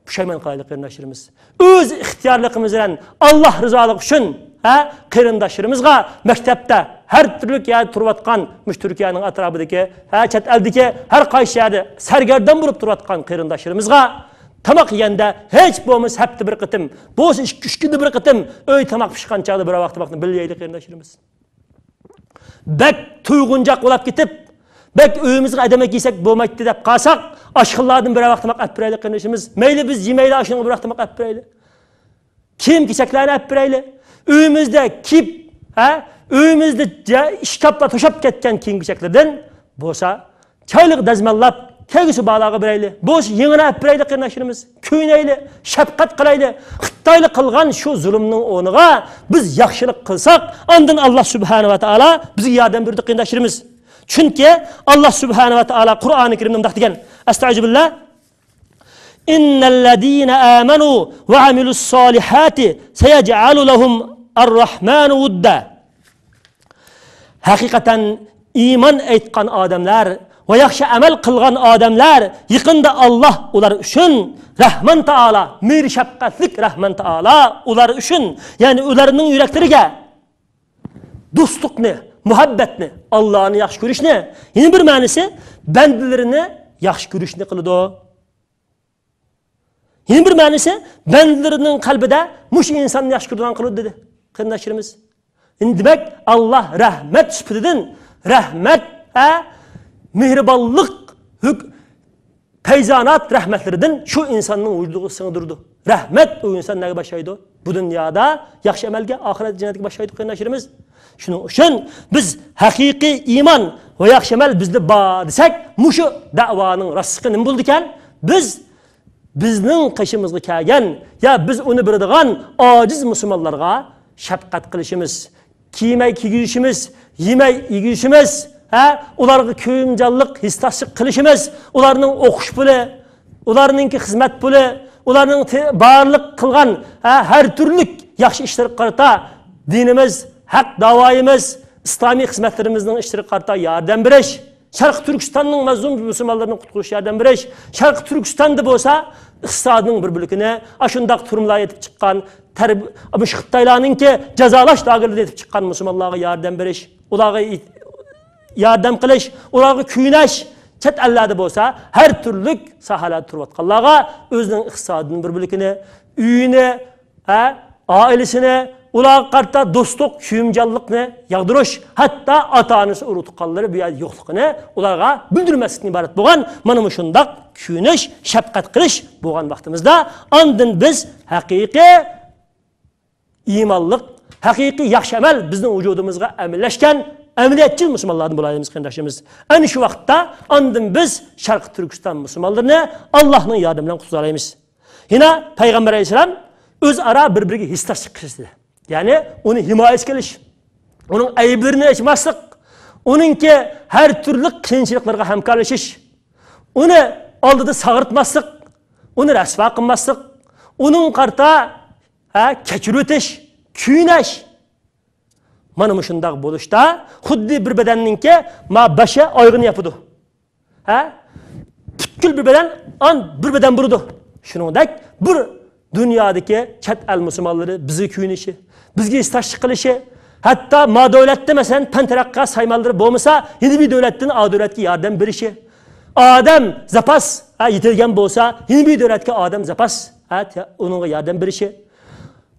پۇشايمان قىلايلى قېرىنداشلىرىمىز. ئۆز ئىختىيارلىقىمىز بىلەن ئاللا رىزالىقى ئۈچۈن، ھە، قېرىنداشلىرىمىزغا مەكتەپتە، ھەر تۈرلۈك يەردە تۇرۇۋاتقان، مۇشۇ تۈركىيەنىڭ ئەتراپىدىكى، ھە، چەت ئەلدىكى ھەر قايسى يەردە سەرگەردان بولۇپ تۇرۇۋاتقان قېرىنداشلىرىمىزغا تاماق يېگەندە ھېچ بولمىسا ھەپتە بىر قېتىم، بولسا ئىككى، ئۈچ كۈندە بىر قېتىم ئۆي تاماق پىشقان چاغدا بىر ۋاق تاماقنى بىللە يەيلى، قېرىنداشلىرىمىز. بەك تويغۇنچاق بولاپ كېتىپ، بەك ئۆيىمىزگە ئادەم ئەكەلسەك بولمايتتى دەپ قالساق، ئاشخانىلاردىن بىر ۋاق تاماق ئەپ بېرەيلى، قېرىنداشلىرىمىز. مەيلى بىز يېمەيلى، ئاشۇنىڭغا بىر ۋاق تاماق ئەپ بېرەيلى. كىيىم-كېچەكلەرنى ئەپ بېرەيلى. ئۆيىمىزدە كىيىپ، ھە، ئۆيىمىزدە جە-، ئىشكاپلار توشاپ كەتكەن كىيىم-كېچەكلەردىن بولسا، چايلىق دەزماللاپ، كەلگۈسى بالىلارغا بېرەيلى. بولسا يېڭىنى ئەپ بېرەيلى، قېرىنداشلىرىمىز. كۆيۈنەيلى، شەپقەت قىلايلى. خىتايلار قىلغان شۇ زۇلۇمنىڭ ئورنىغا بىز ياخشىلىق قىلساق، ئاندىن ئاللا سۇبھانە ۋە تائالا بىزگە ياردەم بېرىدۇ، قېرىنداشلىرىمىز. چۈنكى ئاللا سۇبھانە ۋە تائالا قۇرئانى كەرىمدە مۇنداق دېگەن، ئەستەئىزۇبىللا، إن الذين آمنوا وعملوا الصالحات سيجعل لهم الرحمن ودا. ھەقىقەتەن ئىمان ئېيتقان ئادەملەر ۋە ياخشى ئەمەل قىلغان ئادەملەر يېقىندا ئاللا ئۇلار ئۈچۈن رەھمان تائالا، مېھىر شەپقەتلىك رەھمان تائالا ئۇلار ئۈچۈن، يەنى ئۇلارنىڭ يۈرەكلىرىگە دوستلۇقنى، مۇھەببەتنى، ئاللانى ياخشى كۆرۈشنى، يەنە بىر مەنىسى بەندىلىرىنى ياخشى كۆرۈشنى قىلىدۇ. يەنە بىر مەنىسى، بەندىلىرىنىڭ قەلبىدە مۇشۇ ئىنساننى ياخشى كۆرىدىغان قىلىدۇ، دېدى. قېرىنداشلىرىمىز، ئەمدى دېمەك، ئاللا رەھمەت سۈپىتىدىن، رەھمەت، ھە، مېھرىبانلىق، ھۆك-، پەيزانات رەھمەتلىرىدىن شۇ ئىنساننىڭ ۋۇجۇدىغا سىڭدۈرىدۇ. رەھمەت ئۇ ئىنسان نەگە باشلايدۇ؟ بۇ دۇنيادا ياخشى ئەمەلگە، ئاخىرەتتە جەننەتكە باشلايدۇ، قېرىنداشلىرىمىز. شۇنىڭ ئۈچۈن بىز ھەقىقىي ئىمان ۋە ياخشى ئەمەل بىزدە بار دېسەك، مۇشۇ دەۋانىڭ راستلىقى نېمە بولىدىكەن؟ بىز بىزنىڭ قېشىمىزغا كەلگەن يا بىز ئۇنى بىلىدىغان ئاجىز مۇسۇلمانلارغا شەپقەت قىلىشىمىز، كىيمەي كىيگۈزۈشىمىز، يېمەي يېگۈزۈشىمىز، ھە، ئۇلارغا كۆيۈمچانلىق، ھېسداشلىق قىلىشىمىز، ئۇلارنىڭ ئوقۇش پۇلى، ئۇلارنىڭكى خىزمەت پۇلى، ئۇلارنىڭ تې-، بارلىق قىلغان، ھە، ھەر تۈرلۈك ياخشى ئىشلىرىغا قارىتا دىنىمىز، ھەق داۋايىمىز، ئىسلامىي خىزمەتلىرىمىزنىڭ ئىشلىرىغا قارىتا ياردەم بېرىش، شەرقىي تۈركىستاننىڭ مەزلۇم مۇسۇلمانلىرىنى قۇتقۇزۇش ياردەم بېرىش، شەرقىي تۈركىستاندا بولسا ئىقتىسادنىڭ بىر بۆلىكىنى ئاشۇنداق تۈرمىلەرگە يېتىپ چىققان تەرب-، مۇشۇ خىتايلارنىڭكى جازالاش لاگېرلىرىدىن يېتىپ چىققان مۇسۇلمانلارغا ياردەم بېرىش، ئۇلارغا ئېيت-، ياردەم قىلىش، ئۇلارغا كۆيۈنۈش، چەت ئەللەردە بولسا ھەر تۈرلۈك ساھەلەردە تۇرۇۋاتقانلارغا ئۆزىنىڭ ئىقتىسادىنىڭ بىر بۆلىكىنى، ئۆيىنى، ھە، ئائىلىسىنى، ئۇلارغا قارىتا دوستلۇق، كۆيۈمچانلىقنى ياغدۇرۇش، ھەتتا ئاتا-ئانىسى، ئۇرۇق-تۇغقانلىرى بۇ يەردە يوقلۇقىنى ئۇلارغا بىلدۈرمەسلىكتىن ئىبارەت بولغان مانا مۇشۇنداق كۆيۈنۈش، شەپقەت قىلىش بولغان ۋاقتىمىزدا، ئاندىن بىز ھەقىقىي ئىمانلىق، ھەقىقىي ياخشى ئەمەل بىزنىڭ ۋۇجۇدىمىزغا ئەمەللەشكەن ئەمەلىيەتچىل مۇسۇلمانلاردىن بولالايمىز، قېرىنداشلىرىمىز. ئەنە شۇ ۋاقىتتا ئاندىن بىز شەرقىي تۈركىستان مۇسۇلمانلىرىنى ئاللانىڭ ياردىمى بىلەن قۇتقۇزالايمىز. يەنە پەيغەمبەر ئەلەيھىسسالام ئۆزئارا بىر-بىرىگە ھېسداشلىق قىلىشتى. يەنى ئۇنى ھىمايىسىگە ئېلىش، ئۇنىڭ ئەيىبلىرىنى ئېچماسلىق، ئۇنىڭكى ھەر تۈرلۈك قىيىنچىلىقلىرىغا ھەمكارلىشىش، ئۇنى ئالدىدا ساغرىتماسلىق، ئۇنى رەسۋا قىلماسلىق، ئۇنىڭغا قارىتا، ھە، كەچۈرۈۋېتىش، كۆيۈنۈش. مانا مۇشۇنداق بولۇشتا خۇددى بىر بەدەننىڭكى ما بېشى ئايىغىنى ياپىدۇ. ھە؟ پۈتكۈل بىر بەدەن، ئان بىر بەدەن بولىدۇ. شۇنىڭدەك بىر دۇنيادىكى چەت ئەل مۇسۇلمانلىرى بىزگە كۆيۈنۈشى، بىزگە ھېسداشلىق قىلىشى، ھەتتا ما دۆلەتتە، مەسىلەن، پەن تەرەققىيات سايمانلىرى بولمىسا، يەنە بىر دۆلەتتىن ئا دۆلەتكە ياردەم بېرىشى، ئادەم زاپاس، ھە، يېتىلگەن بولسا، يەنە بىر دۆلەتكە ئادەم زاپاس، ھە، تە-، ئۇنىڭغا ياردەم بېرىشى،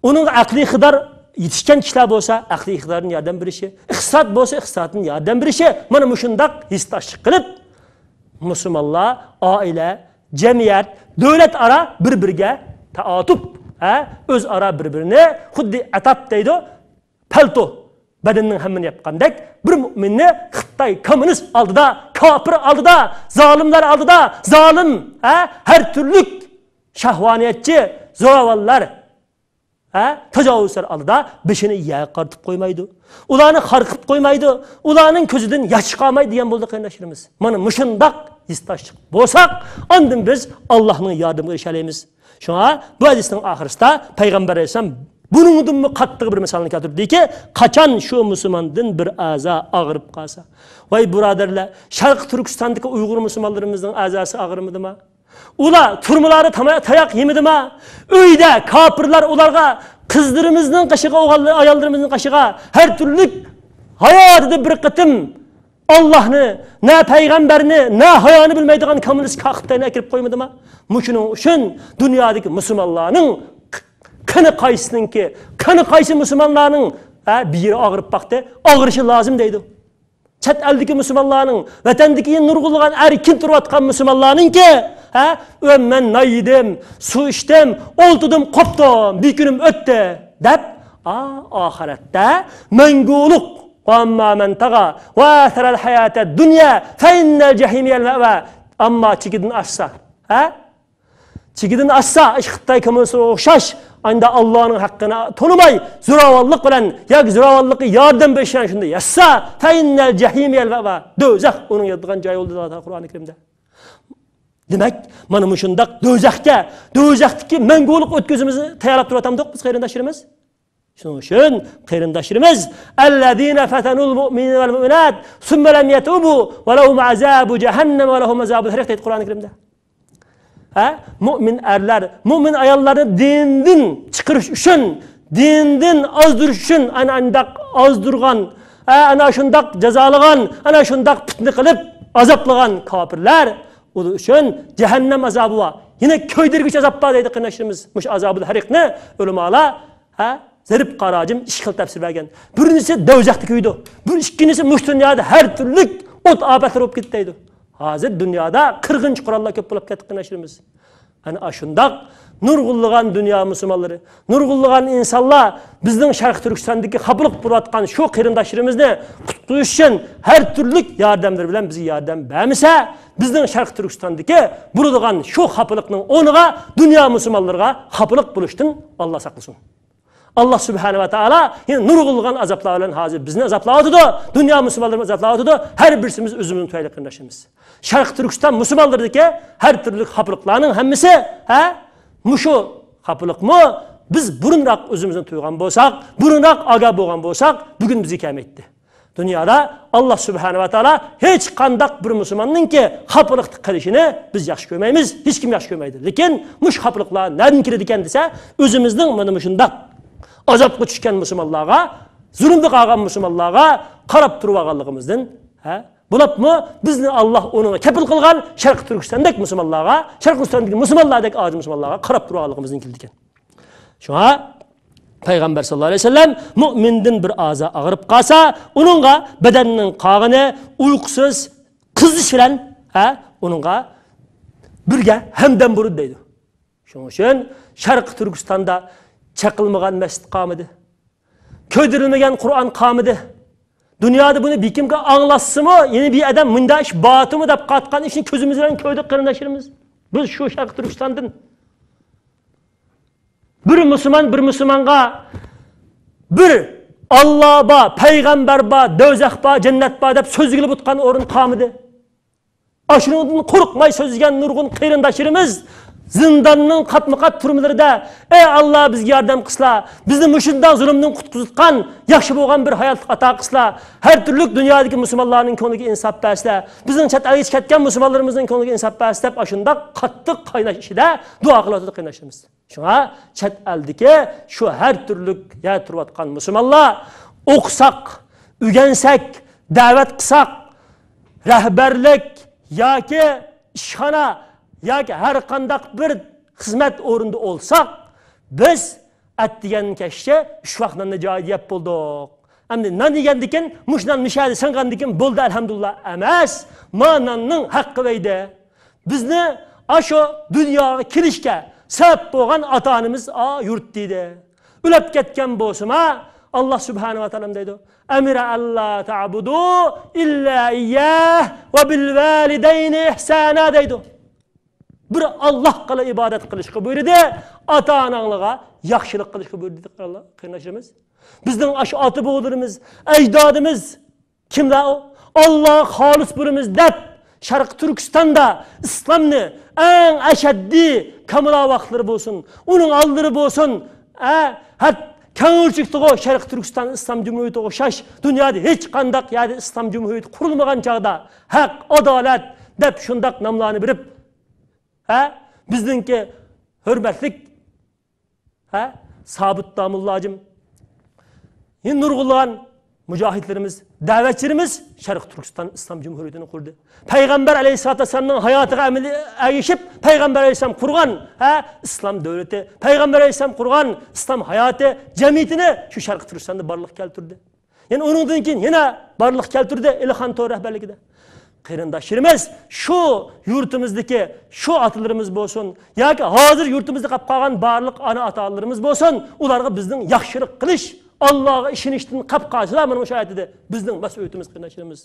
ئۇنىڭغا ئەقلىي ئىقتىدار يېتىشكەن كىشىلەر بولسا، ئەقلىي ئىقتىدارىدىن ياردەم بېرىشى، ئىقتىساد بولسا، ئىقتىسادىدىن ياردەم بېرىشى، مانا مۇشۇنداق ھېسداشلىق قىلىپ، مۇسۇلمانلار، ئائىلە، جەمئىيەت، دۆلەت ئارا بىر-بىرىگە تائاتۇپ، ھە، ئۆزئارا بىر-بىرىنى خۇددى ئەتاپ دەيدۇ، پەلتو، بەدىنىنىڭ ھەممىنى ياپقاندەك، بىر مۇئمىننى خىتاي كوممۇنىست ئالدىدا، كاپىر ئالدىدا، زالىملار ئالدىدا، زالىم، ھە، ھەر تۈرلۈك شەھۋانىيەتچى، زوراۋانلار، ھە، تاجاۋۇزچىلار ئالدىدا بېشىنى يەرگە قارىتىپ قويمايدۇ. ئۇلارنى خار قىلىپ قويمايدۇ. ئۇلارنىڭ كۆزىدىن ياش چىقارمايدۇ دېگەن بولدى، قېرىنداشلىرىمىز. مانا مۇشۇنداق ھېسداشلىق بولساق، ئاندىن بىز ئاللانىڭ ياردىمىگە ئېرىشەلەيمىز. شۇڭا بۇ ھەدىسنىڭ ئاخىرىسىدا پەيغەمبەر ئەلەيھىسسالام بۇنىڭدىنمۇ قاتتىق بىر مىسالنى كەلتۈردىكى، قاچان شۇ مۇسۇلماندىن بىر ئەزا ئاغرىپ قالسا، ۋاي بۇرادەرلەر، شەرقىي تۈركىستاندىكى ئۇيغۇر مۇسۇلمانلىرىمىزنىڭ ئەزاسى ئاغرىمىدىما؟ ئۇلار تۈرمىلەردە تاما-، تاياق يېمىدىما؟ ئۆيدە كاپىرلار ئۇلارغا، قىزلىرىمىزنىڭ قېشىغا، ئوغۇل ئاياللىرىمىزنىڭ قېشىغا ھەر تۈرلۈك ھاياتىدا بىر قېتىم ئاللاھنى، نە پەيغەمبەرنى، نە ھايانى بىلمەيدىغان كوممۇنىست كاكۇپتەينى ئەكىرىپ قويمىدىما؟ مۇشۇنىڭ ئۈچۈن دۇنيادىكى مۇسۇلمانلارنىڭ قېنى قايسىنىڭكى، قېنى قايسى مۇسۇلمانلارنىڭ، ھە، بىر يېرى ئاغرىپ باقتى، ئاغرىشى لازىم دەيدۇ. چەت ئەلدىكى مۇسۇلمانلارنىڭ، ۋەتەندىكى نۇرغۇنلىغان ئەركىن تۇرۇۋاتقان مۇسۇلمانلارنىڭكى، ھە، ئۆ، مەن نان يېدىم، سۇ ئىچتىم، ئولتۇردۇم، قوپتۇم، بىر كۈنۈم ئۆتتى، دەپ، ئا، ئاخىرەتتە مەڭگۈلۈك، ۋە ئەمما مەن تاغا ۋە ئەسەرەل ھاياتەد دۇنيا فەئىننەل جەھىمە ھىيەل مەۋە. ئەمما چېكىدىن ئاشسا، ھە؟ چېكىدىن ئاشسا، ئىش خىتاي كوممۇنىستىغا ئوخشاش، ئاندا ئاللانىڭ ھەققىنى تونۇماي، زوراۋانلىق بىلەن ياكى زوراۋانلىققا ياردەم بېرىش بىلەن شۇنداق ياشىسا، فەئىننەل جەھىمە ھىيەل مەۋە. دوزاخ ئۇنىڭ ياتىدىغان جايى بولدى، دەيدۇ قۇرئانى كەرىمدە. دېمەك، مانا مۇشۇنداق دوزاخقا، دوزاختىكى مەڭگۈلۈك ئۆتكۈزۈمىزنى تەييارلاپ تۇرۇۋاتامدۇق بىز، قېرىنداشلىرىمىز؟ شۇنىڭ ئۈچۈن، قېرىنداشلىرىمىز، ئەللەزىنە فەتەنۇل مۇئمىنىنە ۋەل مۇئمىنات، سۇممە لەم يەتۇبۇ، ۋە لەھۇم ئەزابۇ جەھەننەم، ۋە لەھۇم ئەزابۇل ھەرىق، دەيدۇ قۇرئانى كەرىمدە. ھە؟ مۇئمىن ئەرلەر، مۇئمىن ئاياللارنى دىندىن چىقىرىش ئۈچۈن، دىندىن ئازدۇرۇش ئۈچۈن، ئەنە ئانداق ئازدۇرغان، ھە، ئەنە شۇنداق جازالىغان، ئەنە شۇنداق پىتنە قىلىپ ئازابلىغان كاپىرلار، ئۇلار ئۈچۈن جەھەننەم ئازابى بار. يەنە كۆيدۈرگۈچ ئازاب بار دەيدۇ قېرىنداشلىرىمىز. مۇشۇ ئازابۇل ھەرىقنى ئۆلىمالار، ھە، زەرب قاراجىم ئىككى خىل تەپسىر بەرگەن. بىرىنچىسى دوزاختا كۆيىدۇ. بۇ ئىككىنچىسى مۇشۇ دۇنيادا ھەر تۈرلۈك ئوت ئاپەتلەر بولۇپ كېتىدۇ دەيدۇ. ھازىر دۇنيادا قىرغىنچى قوراللار كۆپ بولۇپ كەتتى قېرىنداشلىرىمىز. ئەنە ئاشۇنداق نۇرغۇنلىغان دۇنيا مۇسۇلمانلىرى، نۇرغۇنلىغان ئىنسانلار بىزنىڭ شەرقىي تۈركىستاندىكى خاپىلىق بولۇۋاتقان شۇ قېرىنداشلىرىمىزنى قۇتقۇزۇش ئۈچۈن ھەر تۈرلۈك ياردەملىرى بىلەن بىزگە ياردەم بەرمىسە، بىزنىڭ شەرقىي تۈركىستاندىكى بولىدىغان شۇ خاپىلىقنىڭ ئورنىغا دۇنيا مۇسۇلمانلىرىغا خاپىلىق بولۇشتىن ئاللا ساقلىسۇن. ئاللا سۇبھانە ۋە تائالا يەنە نۇرغۇنلىغان ئازابلار بىلەن ھازىر بىزنى ئازابلاۋاتىدۇ، دۇنيا مۇسۇلمانلىرىنى ئازابلاۋاتىدۇ. ھەر بىرسىمىز ئۆزىمىزنى تۇيايلى قېرىنداشلىرىمىز. شەرقىي تۈركىستان مۇسۇلمانلىرىدىكى ھەر تۈرلۈك خاپىلىقلارنىڭ ھەممىسى، ھە، مۇشۇ خاپىلىقمۇ بىز بۇرۇنراق ئۆزىمىزنى تۇيغان بولساق، بۇرۇنراق ئاگاھ بولغان بولساق، بۈگۈن بىزگە كەلمەيتتى. دۇنيادا ئاللا سۇبھانە ۋە تائالا ھېچقانداق بىر مۇسۇلماننىڭكى خاپىلىقتا قېلىشىنى بىز ياخشى كۆرمەيمىز، ھېچكىم ياخشى كۆرمەيدۇ. لېكىن مۇشۇ خاپىلىقلار نەدىن كېلىدىكەن دېسە، ئۆزىمىزنىڭ مانا مۇشۇنداق ئازابقا چۈشكەن مۇسۇلمانلارغا، زۇلۇمدا قالغان مۇسۇلمانلارغا قاراپ تۇرۇۋالغانلىقىمىزدىن، ھە، بولۇپمۇ بىزنى ئاللا ئۇنىڭغا كەپىل قىلغان شەرقىي تۈركىستاندەك مۇسۇلمانلارغا، شەرقىي تۈركىستاندىكى مۇسۇلمانلاردەك ئاجىز مۇسۇلمانلارغا قاراپ تۇرۇۋالغانلىقىمىزدىن كېلىدىكەن. شۇڭا پەيغەمبەر ساللاللاھۇ ئەلەيھى ۋەسەللەم مۇئمىندىن بىر ئەزا ئاغرىپ قالسا، ئۇنىڭغا بەدەننىڭ قالغىنى ئۇيقۇسىز قىزىش بىلەن، ھە، ئۇنىڭغا بىرگە ھەمدەم بولىدۇ دەيدۇ. شۇنىڭ ئۈچۈن شەرقىي تۈركىستاندا چېقىلمىغان مەسچىت قالمىدى. كۆيدۈرۈلمىگەن قۇرئان قالمىدى. دۇنيادا بۇنى بىر كىمگە ئاڭلاتسىمۇ، يەنە بىر ئادەم مۇنداق ئىش بارتىمۇ دەپ قاتقان ئىشنى كۆزىمىز بىلەن كۆردۇق قېرىنداشلىرىمىز. بىز شۇ شەرقىي تۈركىستاندىن بىر مۇسۇلمان بىر مۇسۇلمانغا بىر ئاللا بار، پەيغەمبەر بار، دوزاخ بار، جەننەت بار دەپ سۆزلىگىلى بولىدىغان ئورۇن قالمىدى. ئاشۇنىڭدىن قورقماي سۆزلىگەن نۇرغۇن قېرىنداشلىرىمىز زىنداننىڭ قاتمۇ قات تۈرمىلىرىدە، ئەي ئاللا، بىزگە ياردەم قىلسىلا، بىزنى مۇشۇنداق زۇلۇمدىن قۇتقۇزۇۋاتقان ياخشى بولغان بىر ھاياتلىق ئاتا قىلسىلا، ھەر تۈرلۈك دۇنيادىكى مۇسۇلمانلارنىڭ كۆڭلىگە ئىنساپ بەرسىلە، بىزنىڭ چەت ئەلگە چىقىپ كەتكەن مۇسۇلمانلىرىمىزنىڭ كۆڭلىگە ئىنساپ بەرسىلە دەپ ئاشۇنداق قاتتىق قايناش ئىچىدە دۇئا قىلىۋاتىدۇ قېرىنداشلىرىمىز. شۇڭا چەت ئەلدىكى شۇ ھەر تۈرلۈك يەردە تۇرۇۋاتقان مۇسۇلمانلار ئوقۇساق، ئۆگەنسەك، دەۋەت قىلساق، رەھبەرلىك ياكى ئىشخانا ياكى ھەر قانداق بىر خىزمەت ئورنىدا ئولتۇرساق، بىز ئەتىگەن كەچكە ئۈچ ۋاق ناننى جايىدا يەپ بولدۇق. ئەمدى نان يېگەندىكىن، مۇشۇ نان مىشەدە سىڭغاندىكىن بولدى، ئەلھەمدۇلىللا ئەمەس، ما ناننىڭ ھەققى بەيدى. بىزنى ئاشۇ دۇنياغا كېلىشكە سەۋەب بولغان ئاتا-ئانىمىز، ئا، يۇرتتا ئىدى. ئۆلۈپ كەتكەن بولسىما، ئاللا سۇبھانەھۇ ۋە تائالا نېمە دەيدۇ؟ «ئەمىرە ئەللا تەبۇدۇ ئىللا ئىيياھ ۋە بىل ۋالىدەينى ئىھسانا» دەيدۇ. بىر ئاللاھقىلا ئىبادەت قىلىشقا بۇيرۇدى، ئاتا-ئاناڭلارغا ياخشىلىق قىلىشقا بۇيرۇدى، قېرىنداشلىرىمىز. بىزنىڭ ئاشۇ ئاتا-بوۋىلىرىمىز، ئەجدادىمىز، كىملەر ئۇ؟ ئاللاغا خالىس بولىمىز دەپ، شەرقىي تۈركىستاندا ئىسلامنى ئەڭ ئەشەددىي كامىلا ۋاقىتلىرى بولسۇن، ئۇنىڭ ئالدىلىرى بولسۇن، ئە، ھەت-، كەڭرى چېكىتىغۇ شەرقىي تۈركىستان ئىسلام جۇمھۇرىيىتىگە ئوخشاش دۇنيادا ھېچقانداق يەردە ئىسلام جۇمھۇرىيىتى قۇرۇلمىغان چاغدا ھەق، ئادالەت دەپ شۇنداق ناملارنى بېرىپ، ھە، بىزنىڭكى ھۆرمەتلىك ھە، سابىت داموللاجىم، يەنە نۇرغۇنلىغان مۇجاھىدلىرىمىز، دەۋەتچىلىرىمىز شەرقىي تۈركىستان ئىسلام جۇمھۇرىيىتىنى قۇردى. پەيغەمبەر ئەلەيھىسسالاتۇ ۋەسسالامنىڭ ھاياتىغا ئەمەل ئەگىشىپ، پەيغەمبەر ئەلەيھىسسالام قۇرغان، ھە، ئىسلام دۆلىتى، پەيغەمبەر ئەلەيھىسسالام قۇرغان ئىسلام ھاياتى جەمئىيىتىنى شۇ شەرقىي تۈركىستاندا بارلىققا كەلتۈردى. يەنە ئۇنىڭدىن كېيىن يەنە بارلىققا كەلتۈردى ئېلىخان تور رەھبەرلىكىدە. قېرىنداشلىرىمىز، شۇ يۇرتىمىزدىكى شۇ ئاتىلىرىمىز بولسۇن ياكى ھازىر يۇرتىمىزدا قېلىپ قالغان بارلىق ئانا-ئاتالىرىمىز بولسۇن، ئۇلارغا بىزنىڭ ياخشىلىق قىلىش، ئاللاغا ئىشىنىشتىن قېلىپ قالسىلا، مانا مۇشۇ ئايەتتە بىزنىڭ مەسئۇلىيىتىمىز، قېرىنداشلىرىمىز.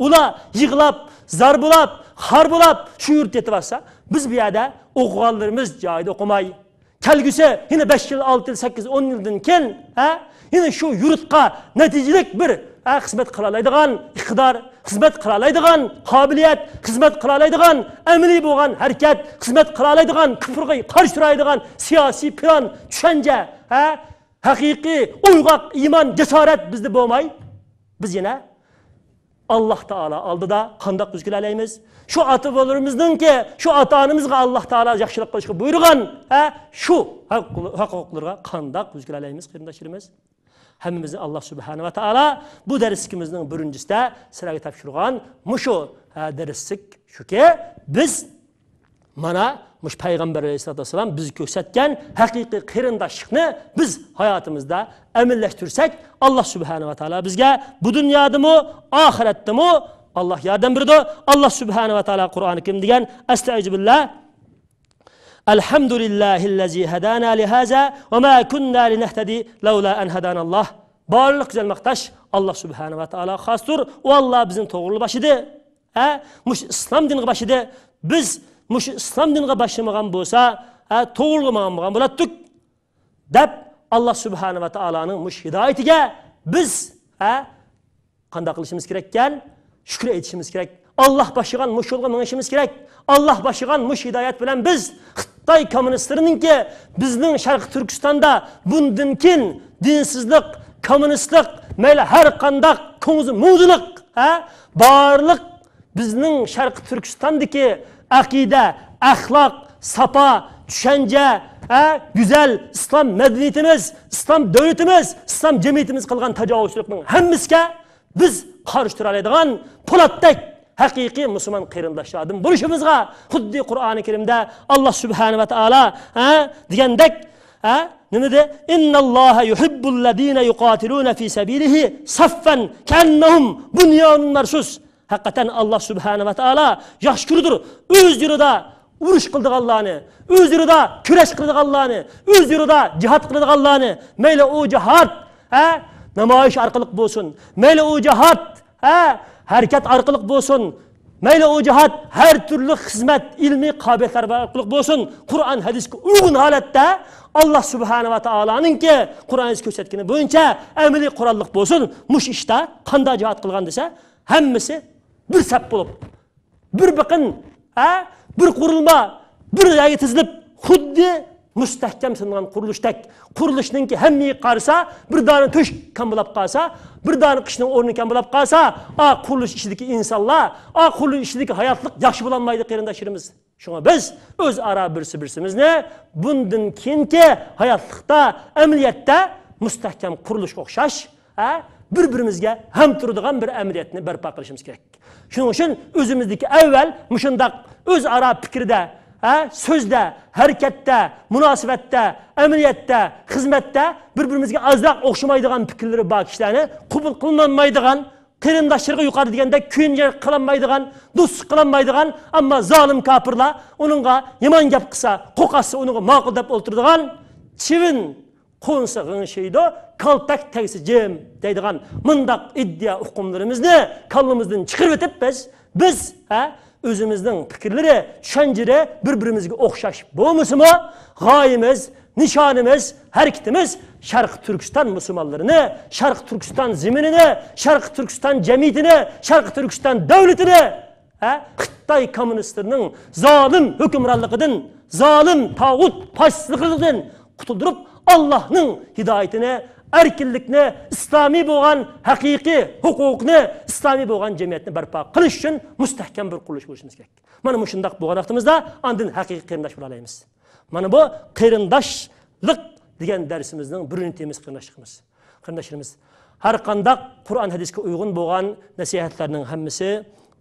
ئۇلار يىغلاپ، زار بولاپ، خار بولاپ شۇ يۇرتتا يېتىۋاتسا، بىز بۇ يەردە ئوقۇغانلىرىمىز جايىدا ئوقۇماي، كەلگۈسى يەنە بەش يىل، ئالتە يىل، سەككىز، ئون يىلدىن كېيىن، ھە، يەنە شۇ يۇرتقا نەتىجىلىك بىر، ھە، خىزمەت قىلالايدىغان ئىقتىدار، خىزمەت قىلالايدىغان قابىلىيەت، خىزمەت قىلالايدىغان ئەمەلىي بولغان ھەرىكەت، خىزمەت قىلالايدىغان كۇپۇرغا قارشى تۇرالايدىغان سىياسىي پىلان، چۈشەنچە، ھە، ھەقىقىي ئويغاق ئىمان، جاسارەت بىزدە بولماي، بىز يەنە ئاللاھ تائالا ئالدىدا قانداق يۈز كېلەلەيمىز؟ شۇ ئاتا-بوۋىلىرىمىزنىڭكى، شۇ ئاتا-ئانىمىزغا ئاللاھ تائالا ياخشىلىق قىلىشقا بۇيرۇغان، ھە، شۇ ھەق-، ھەق-ھوقۇقلىرىغا قانداق يۈز كېلەلەيمىز، قېرىنداشلىرىمىز؟ ھەممىمىزنى ئاللاھ سۇبھانەھۇ ۋە تائالا بۇ دەرسلىكىمىزنىڭ بىرىنچىسىدە سىلەرگە تاپشۇرغان مۇشۇ، ھە، دەرسلىك شۇكى، بىز مانا مۇشۇ پەيغەمبەر ئەلەيھىسسالاتۇ ۋەسسالام بىزگە كۆرسەتكەن ھەقىقىي قېرىنداشلىقنى بىز ھاياتىمىزدا ئەمەلىيلەشتۈرسەك، ئاللاھ سۇبھانەھۇ ۋە تائالا بىزگە بۇ دۇنيادىمۇ، ئاخىرەتتىمۇ ئاللاھ ياردەم بېرىدۇ. ئاللاھ سۇبھانەھۇ ۋە تائالا قۇرئانى كەرىمدە دېگەن، ئەستەئىزۇ بىللاھ، الحمد لله الذي هدانا لهذا وما كنا لنهتدي لولا أن هدانا الله. بارلىق گۈزەل ماختاش ئاللاھ سۇبھانەھۇ ۋە تائالاغا خاستۇر. ئۇ ئاللاھ بىزنى توغرا باشلىدى. ھە؟ مۇشۇ ئىسلام دىنىغا باشلىدى. بىز مۇشۇ ئىسلام دىنىغا باشلىمىغان بولسا، ھە، توغرىغا ماڭمىغان بولاتتۇق، دەپ، ئاللاھ سۇبھانەھۇ ۋە تائالانىڭ مۇشۇ ھىدايىتىگە بىز، ھە، قانداق قىلىشىمىز كېرەككەن؟ شۈكۈر ئېيتىشىمىز كېرەك. ئاللاھ باشلىغان مۇشۇ يولغا مېڭىشىمىز كېرەك. ئاللاھ باشلىغان مۇشۇ ھىدايەت بىلەن بىز خىتاي كوممۇنىستلىرىنىڭكى بىزنىڭ شەرقىي تۈركىستاندا بۇندىن كېيىن دىنسىزلىق، كوممۇنىستلىق، مەيلى ھەر قانداق كوڭزى موڭزىلىق، ھە، بارلىق بىزنىڭ شەرقىي تۈركىستاندىكى ئەقىدە، ئەخلاق، ساپا، چۈشەنچە، ھە، گۈزەل ئىسلام مەدەنىيىتىمىز، ئىسلام دۆلىتىمىز، ئىسلام جەمئىيىتىمىز قىلغان تاجاۋۇزچىلىقنىڭ ھەممىسىگە بىز قارشى تۇرالايدىغان پولاتتەك ھەقىقىي مۇسۇلمان قېرىنداشلاردىن بولۇشىمىزغا خۇددى قۇرئانى كەرىمدە ئاللاھ سۇبھانەھۇ ۋە تائالا، ھە، دېگەندەك، ھە، نېمە دېدى؟ إن الله يحب الذين يقاتلون في سبيله صفا كأنهم بنيان مرصوص. ھەقىقەتەن ئاللاھ سۇبھانەھۇ ۋە تائالا ياخشى كۆرىدۇ ئۆز يولىدا ئۇرۇش قىلىدىغانلارنى، ئۆز يولىدا كۈرەش قىلىدىغانلارنى، ئۆز يولىدا جىھاد قىلىدىغانلارنى، مەيلى ئۇ جىھاد، ھە، نامايىش ئارقىلىق بولسۇن، مەيلى ئۇ جىھاد، ھە، ھەرىكەت ئارقىلىق بولسۇن، مەيلى ئۇ جىھاد ھەر تۈرلۈك خىزمەت، ئىلمىي قابىلىيەتلەر ئارقىلىق بولسۇن، قۇرئان، ھەدىسكە ئۇيغۇن ھالەتتە ئاللاھ سۇبھانەھۇ ۋە تائالانىڭكى قۇرئان، ھەدىس كۆرسەتكىنى بويىچە ئەمەلىي قوراللىق بولسۇن، مۇشۇ ئىشتا قانداق جىھاد قىلغان دېسە، ھەممىسى بىر سەپ بولۇپ، بىر بېقىن، ھە؟ بىر قۇرۇلما، بىر يەرگە تىزىلىپ، خۇددى مۇستەھكەم سېلىنغان قۇرۇلۇشتەك. قۇرۇلۇشنىڭكى ھەممە يېرىگە قارىسا، بىر دانە تۆشۈك كامبىلاپ قالسا، بىر دانە قىشنىڭ ئورنى كامبىلاپ قالسا، ئا قۇرۇلۇش ئىچىدىكى ئىنسانلار، ئا قۇرۇلۇش ئىچىدىكى ھاياتلىق ياخشى بولالمايدۇ، قېرىنداشلىرىمىز. شۇڭا بىز ئۆزئارا بىرسى-بىرسىمىزنى بۇندىن كېيىنكى ھاياتلىقتا، ئەمەلىيەتتە مۇستەھكەم قۇرۇلۇشقا ئوخشاش، ھە، بىر-بىرىمىزگە ھەم تۇرىدىغان بىر ئەمەلىيەتنى بەرپا قىلىشىمىز كېرەك. شۇنىڭ ئۈچۈن ئۆزىمىزدىكى ئەۋۋەل مۇشۇنداق ئۆزئارا پىكىردە، ھە، سۆزدە، ھەرىكەتتە، مۇناسىۋەتتە، ئەمەلىيەتتە، خىزمەتتە بىر-بىرىمىزگە ئازراق ئوخشىمايدىغان پىكىرلىرى بار كىشىلەرنى قوبۇل قىلمايدىغان، قېرىنداشلىرىغا يۇقىرىدا دېگەندەك كۆيۈنچەك قىلالمايدىغان، دوستلۇق قىلالمايدىغان، ئەمما زالىم كاپىرلار ئۇنىڭغا يامان گەپ قىلسا، قوقاتسا ئۇنىڭغا ماقۇل دەپ ئولتۇرىدىغان، چىۋىن قونسا غىڭشىيدۇ، كالتەك تەگسە جىم دەيدىغان مۇنداق ئىدىيە ئۇقۇملىرىمىزنى كاللىمىزدىن چىقىرىۋېتىپ بىز، بىز، ھە، ئۆزىمىزنىڭ پىكىرلىرى، چۈشەنچىلىرى بىر-بىرىمىزگە ئوخشاش بولمىسىمۇ، غايىمىز، نىشانىمىز، ھەرىكىتىمىز شەرقىي تۈركىستان مۇسۇلمانلىرىنى، شەرقىي تۈركىستان زېمىنىنى، شەرقىي تۈركىستان جەمئىيىتىنى، شەرقىي تۈركىستان دۆلىتىنى، ھە، خىتاي كوممۇنىستلىرىنىڭ زالىم ھۆكۈمرانلىقىدىن، زالىم تاغۇت پاشىستلىقىدىن قۇتۇلدۇرۇپ، ئاللاھنىڭ ھىدايىتىنى، ئەركىنلىكنى، ئىسلامىي بولغان ھەقىقىي ھوقۇقنى، ئىسلامىي بولغان جەمئىيەتنى بەرپا قىلىش ئۈچۈن مۇستەھكەم بىر قۇرۇلۇش بولۇشىمىز كېرەك. مانا مۇشۇنداق بولغان ۋاقتىمىزدا ئاندىن ھەقىقىي قېرىنداش بولالايمىز. مانا بۇ قېرىنداشلىق دېگەن دەرسىمىزنىڭ بىرىنچى تېمىسى قېرىنداشلىقىمىز. قېرىنداشلىرىمىز، ھەر قانداق قۇرئان ھەدىسكە ئۇيغۇن بولغان نەسىھەتلەرنىڭ ھەممىسى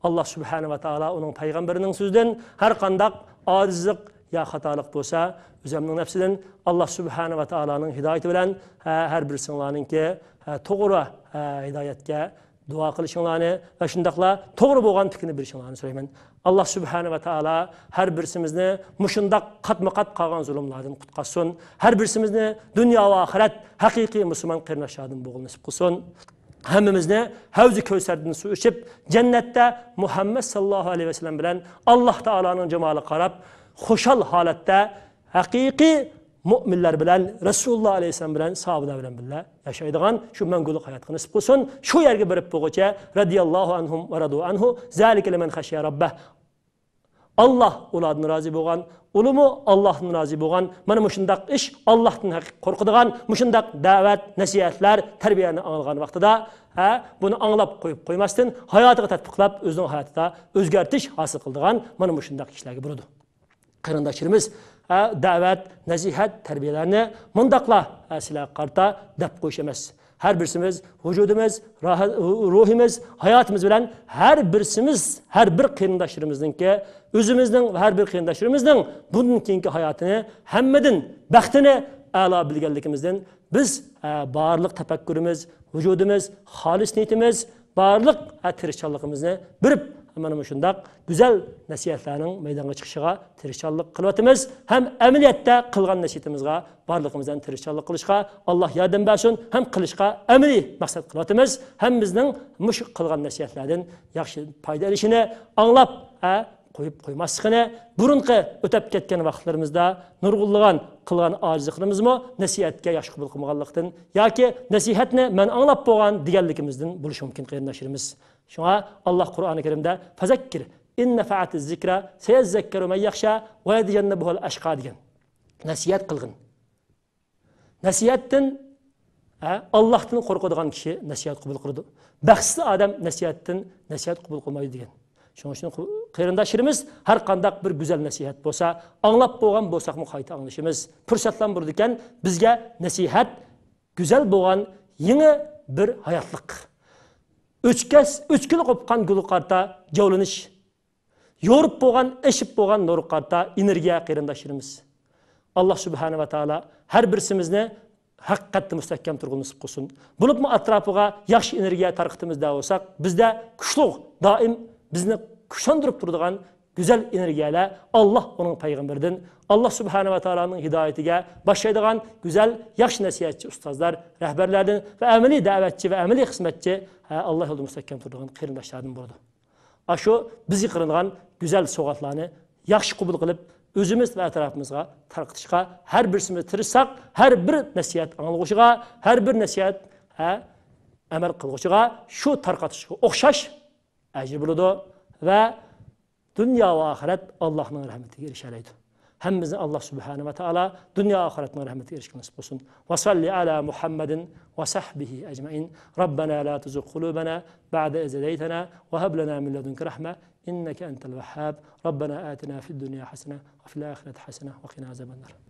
ئاللا سۇبھانە ۋە تائالا ئۇنىڭ پەيغەمبىرىنىڭ سۆزىدىن، ھەر قانداق ئاجىزلىق يا خاتالىق بولسا، ئۆزەمنىڭ نەپسىدىن، ئاللا سۇبھانە ۋە تائالانىڭ ھىدايىتى بىلەن، ھە، ھەر بىرسىڭلارنىڭكى، ھە، توغرا، ھە، ھىدايەتكە دۇئا قىلىشىڭلارنى ۋە شۇنداقلا توغرا بولغان پىكىرنى بېرىشىڭلارنى سورايمەن. ئاللا سۇبھانە ۋە تائالا ھەر بىرسىمىزنى مۇشۇنداق قاتمۇ قات قالغان زۇلۇملاردىن قۇتقارسۇن. ھەر بىرسىمىزنى دۇنيا ۋە ئاخىرەت ھەقىقىي مۇسۇلمان قېرىنداشلاردىن بولغىلى نېسىپ قىلسۇن. ھەممىمىزنى ھەۋزى كەۋسەردىن سۇ ئىچىپ، جەننەتتە مۇھەممەد ساللاللاھۇ ئەلەيھى ۋەسەللەم بىلەن ئاللا تائالانىڭ جامالىغا قاراپ، خۇشال ھالەتتە ھەقىقىي مۆمىنلەر بىلەن، رەسۇلۇللا ئەلەيھىسسالام بىلەن، ساھابىلەر بىلەن بىللە ياشايدىغان شۇ مەڭگۈلۈك ھاياتقا نېسىپ قىلسۇن. شۇ يەرگە بېرىپ بولغۇچە، رەزىيەللاھۇ ئەنھۇم ۋە رەزۇ ئەنھۇ، زالىكە لىمەن خەشىيە رەببەھ. ئاللا ئۇلاردىن رازى بولغان، ئۇلىمۇ ئاللاھتىن رازى بولغان، مانا مۇشۇنداق ئىش، ئاللاھتىن ھەقىقىي قورقىدىغان، مۇشۇنداق دەۋەت، نەسىھەتلەر، تەربىيەنى ئاڭلىغان ۋاقتىدا، ھە، بۇنى ئاڭلاپ قويۇپ قويماستىن، ھاياتىغا تەتبىقلاپ، ئۆزىنىڭ ھاياتىدا ئۆزگەرتىش ھاسىل قىلىدىغان مانا مۇشۇنداق كىشىلەرگە بولىدۇ. قېرىنداشلىرىمىز، ھە، دەۋەت، نەسىھەت، تەربىيەلەرنى مۇنداقلا، ھە، سىلەرگە قارىتا دەپ قويۇش ئەمەس. ھەر بىرسىمىز ۋۇجۇدىمىز، راھە-، روھىمىز، ھاياتىمىز بىلەن ھەر بىرسىمىز، ھەر بىر قېرىنداشلىرىمىزنىڭكى، ئۆزىمىزنىڭ ۋە ھەر بىر قېرىنداشلىرىمىزنىڭ بۇندىن كېيىنكى ھاياتىنى ھەممىدىن بەختىنى ئەلا بىلگەنلىكىمىزدىن بىز، ھە، بارلىق تەپەككۇرىمىز، ۋۇجۇدىمىز، خالىس نىيىتىمىز، بارلىق، ھە، تىرىشچانلىقىمىزنى بېرىپ، مانا مۇشۇنداق گۈزەل نەسىھەتلەرنىڭ مەيدانغا چىقىشىغا تىرىشچانلىق قىلىۋاتىمىز ھەم ئەمەلىيەتتە قىلغان نەسىھىتىمىزغا بارلىقىمىزدىن تىرىشچانلىق قىلىشقا ئاللا ياردەم بەرسۇن ھەم قىلىشقا ئەمەلىي مەقسەت قىلىۋاتىمىز. ھەممىمىزنىڭ مۇشۇ قىلغان نەسىھەتلەردىن ياخشى پايدا ئېلىشىنى، ئاڭلاپ، ھە، قويۇپ قويماسلىقىنى، بۇرۇنقى ئۆتەپ كەتكەن ۋاقىتلىرىمىزدا نۇرغۇنلىغان قىلغان ئاجىزلىقلىرىمىزمۇ نەسىھەتكە ياخشى قوبۇل قىلمىغانلىقتىن ياكى نەسىھەتنى مەن ئاڭلاپ بولغان دېگەنلىكىمىزدىن بولۇشى مۇمكىن، قېرىنداشلىرىمىز. شۇڭا ئاللا قۇرئانى كەرىمدە فەزەككىر ئىن نەفەئەتىز زىكرا سەيەززەككەرۇ مەن يەخشا ۋە يەتەجەننەبۇھەل ئەشقا دېگەن. نەسىھەت قىلغىن. نەسىھەتتىن، ھە، ئاللاھتىن قورقىدىغان كىشى نەسىھەت قوبۇل قىلىدۇ. بەختسىز ئادەم نەسىھەتتىن نەسىھەت قوبۇل قىلمايدۇ دېگەن. شۇنىڭ ئۈچۈن قېرىنداشلىرىمىز ھەر قانداق بىر گۈزەل نەسىھەت بولسا، ئاڭلاپ بولغان بولساقمۇ قايتا ئاڭلىشىمىز. پۇرسەتلەر بولىدىكەن، بىزگە نەسىھەت گۈزەل بولغان يېڭى بىر ھاياتلىق. ئۆچكەس-، ئۆچكىلى قوپقان گۈلگە قارىتا جاۋلىنىش. يورۇپ بولغان، ئېشىپ بولغان نۇرغا قارىتا ئېنېرگىيە، قېرىنداشلىرىمىز. ئاللا سۇبھانە ۋە تائالا ھەر بىرسىمىزنى ھەقىقەتتە مۇستەھكەم تۇرغىلى نېسىپ قىلسۇن. بولۇپمۇ ئەتراپىغا ياخشى ئېنېرگىيە تارقىتىمىز دەۋالساق، بىزدە كۈچلۈك، دائىم بىزنى كۈچلەندۈرۈپ تۇرىدىغان گۈزەل ئېنېرگىيەلەر ئاللا ئۇنىڭ پەيغەمبىرىدىن، ئاللا سۇبھانە ۋە تائالانىڭ ھىدايىتىگە باشلايدىغان گۈزەل، ياخشى نەسىھەتچى ئۇستازلار، رەھبەرلەردىن ۋە ئەمەلىي دەۋەتچى ۋە ئەمەلىي خىزمەتچى، ھە، ئاللا يولىدا مۇستەھكەم تۇرىدىغان قېرىنداشلاردىن بولىدۇ. ئاشۇ بىزگە قىلىنغان گۈزەل سوۋغاتلارنى ياخشى قوبۇل قىلىپ، ئۆزىمىز ۋە ئەتراپىمىزغا تارقىتىشقا ھەر بىرسىمىز تىرىشساق، ھەر بىر نەسىھەت ئاڭلىغۇچىغا، ھەر بىر نەسىھەت، ھە، ئەمەل قىلغۇچىغا شۇ تارقاتقۇچىغا ئوخشاش ئەجىر بولىدۇ ۋە دۇنيا ۋە ئاخىرەت ئاللاھنىڭ رەھمىتىگە ئېرىشەلەيدۇ. ھەممىمىزنى ئاللا سۇبھانە ۋە تائالا دۇنيا ئاخىرەتنىڭ رەھمىتىگە ئېرىشكىلى نېسىپ قىلسۇن. ۋە سەللى ئەلا مۇھەممەدىن ۋە سەھبىھى ئەجمەئىن. رەببەنا لا تۇزىغ قۇلۇبەنا بەئدە ئىز ھەدەيتەنا ۋە ھەب لەنا مىن لەدۇنكە رەھمە ئىننەكە ئەنتەل ۋەھھاب. رەببەنا ئاتىنا فىد دۇنيا ھەسەنە ۋە فىل ئاخىرەتى ھەسەنە ۋە قىنا ئازابەن نار.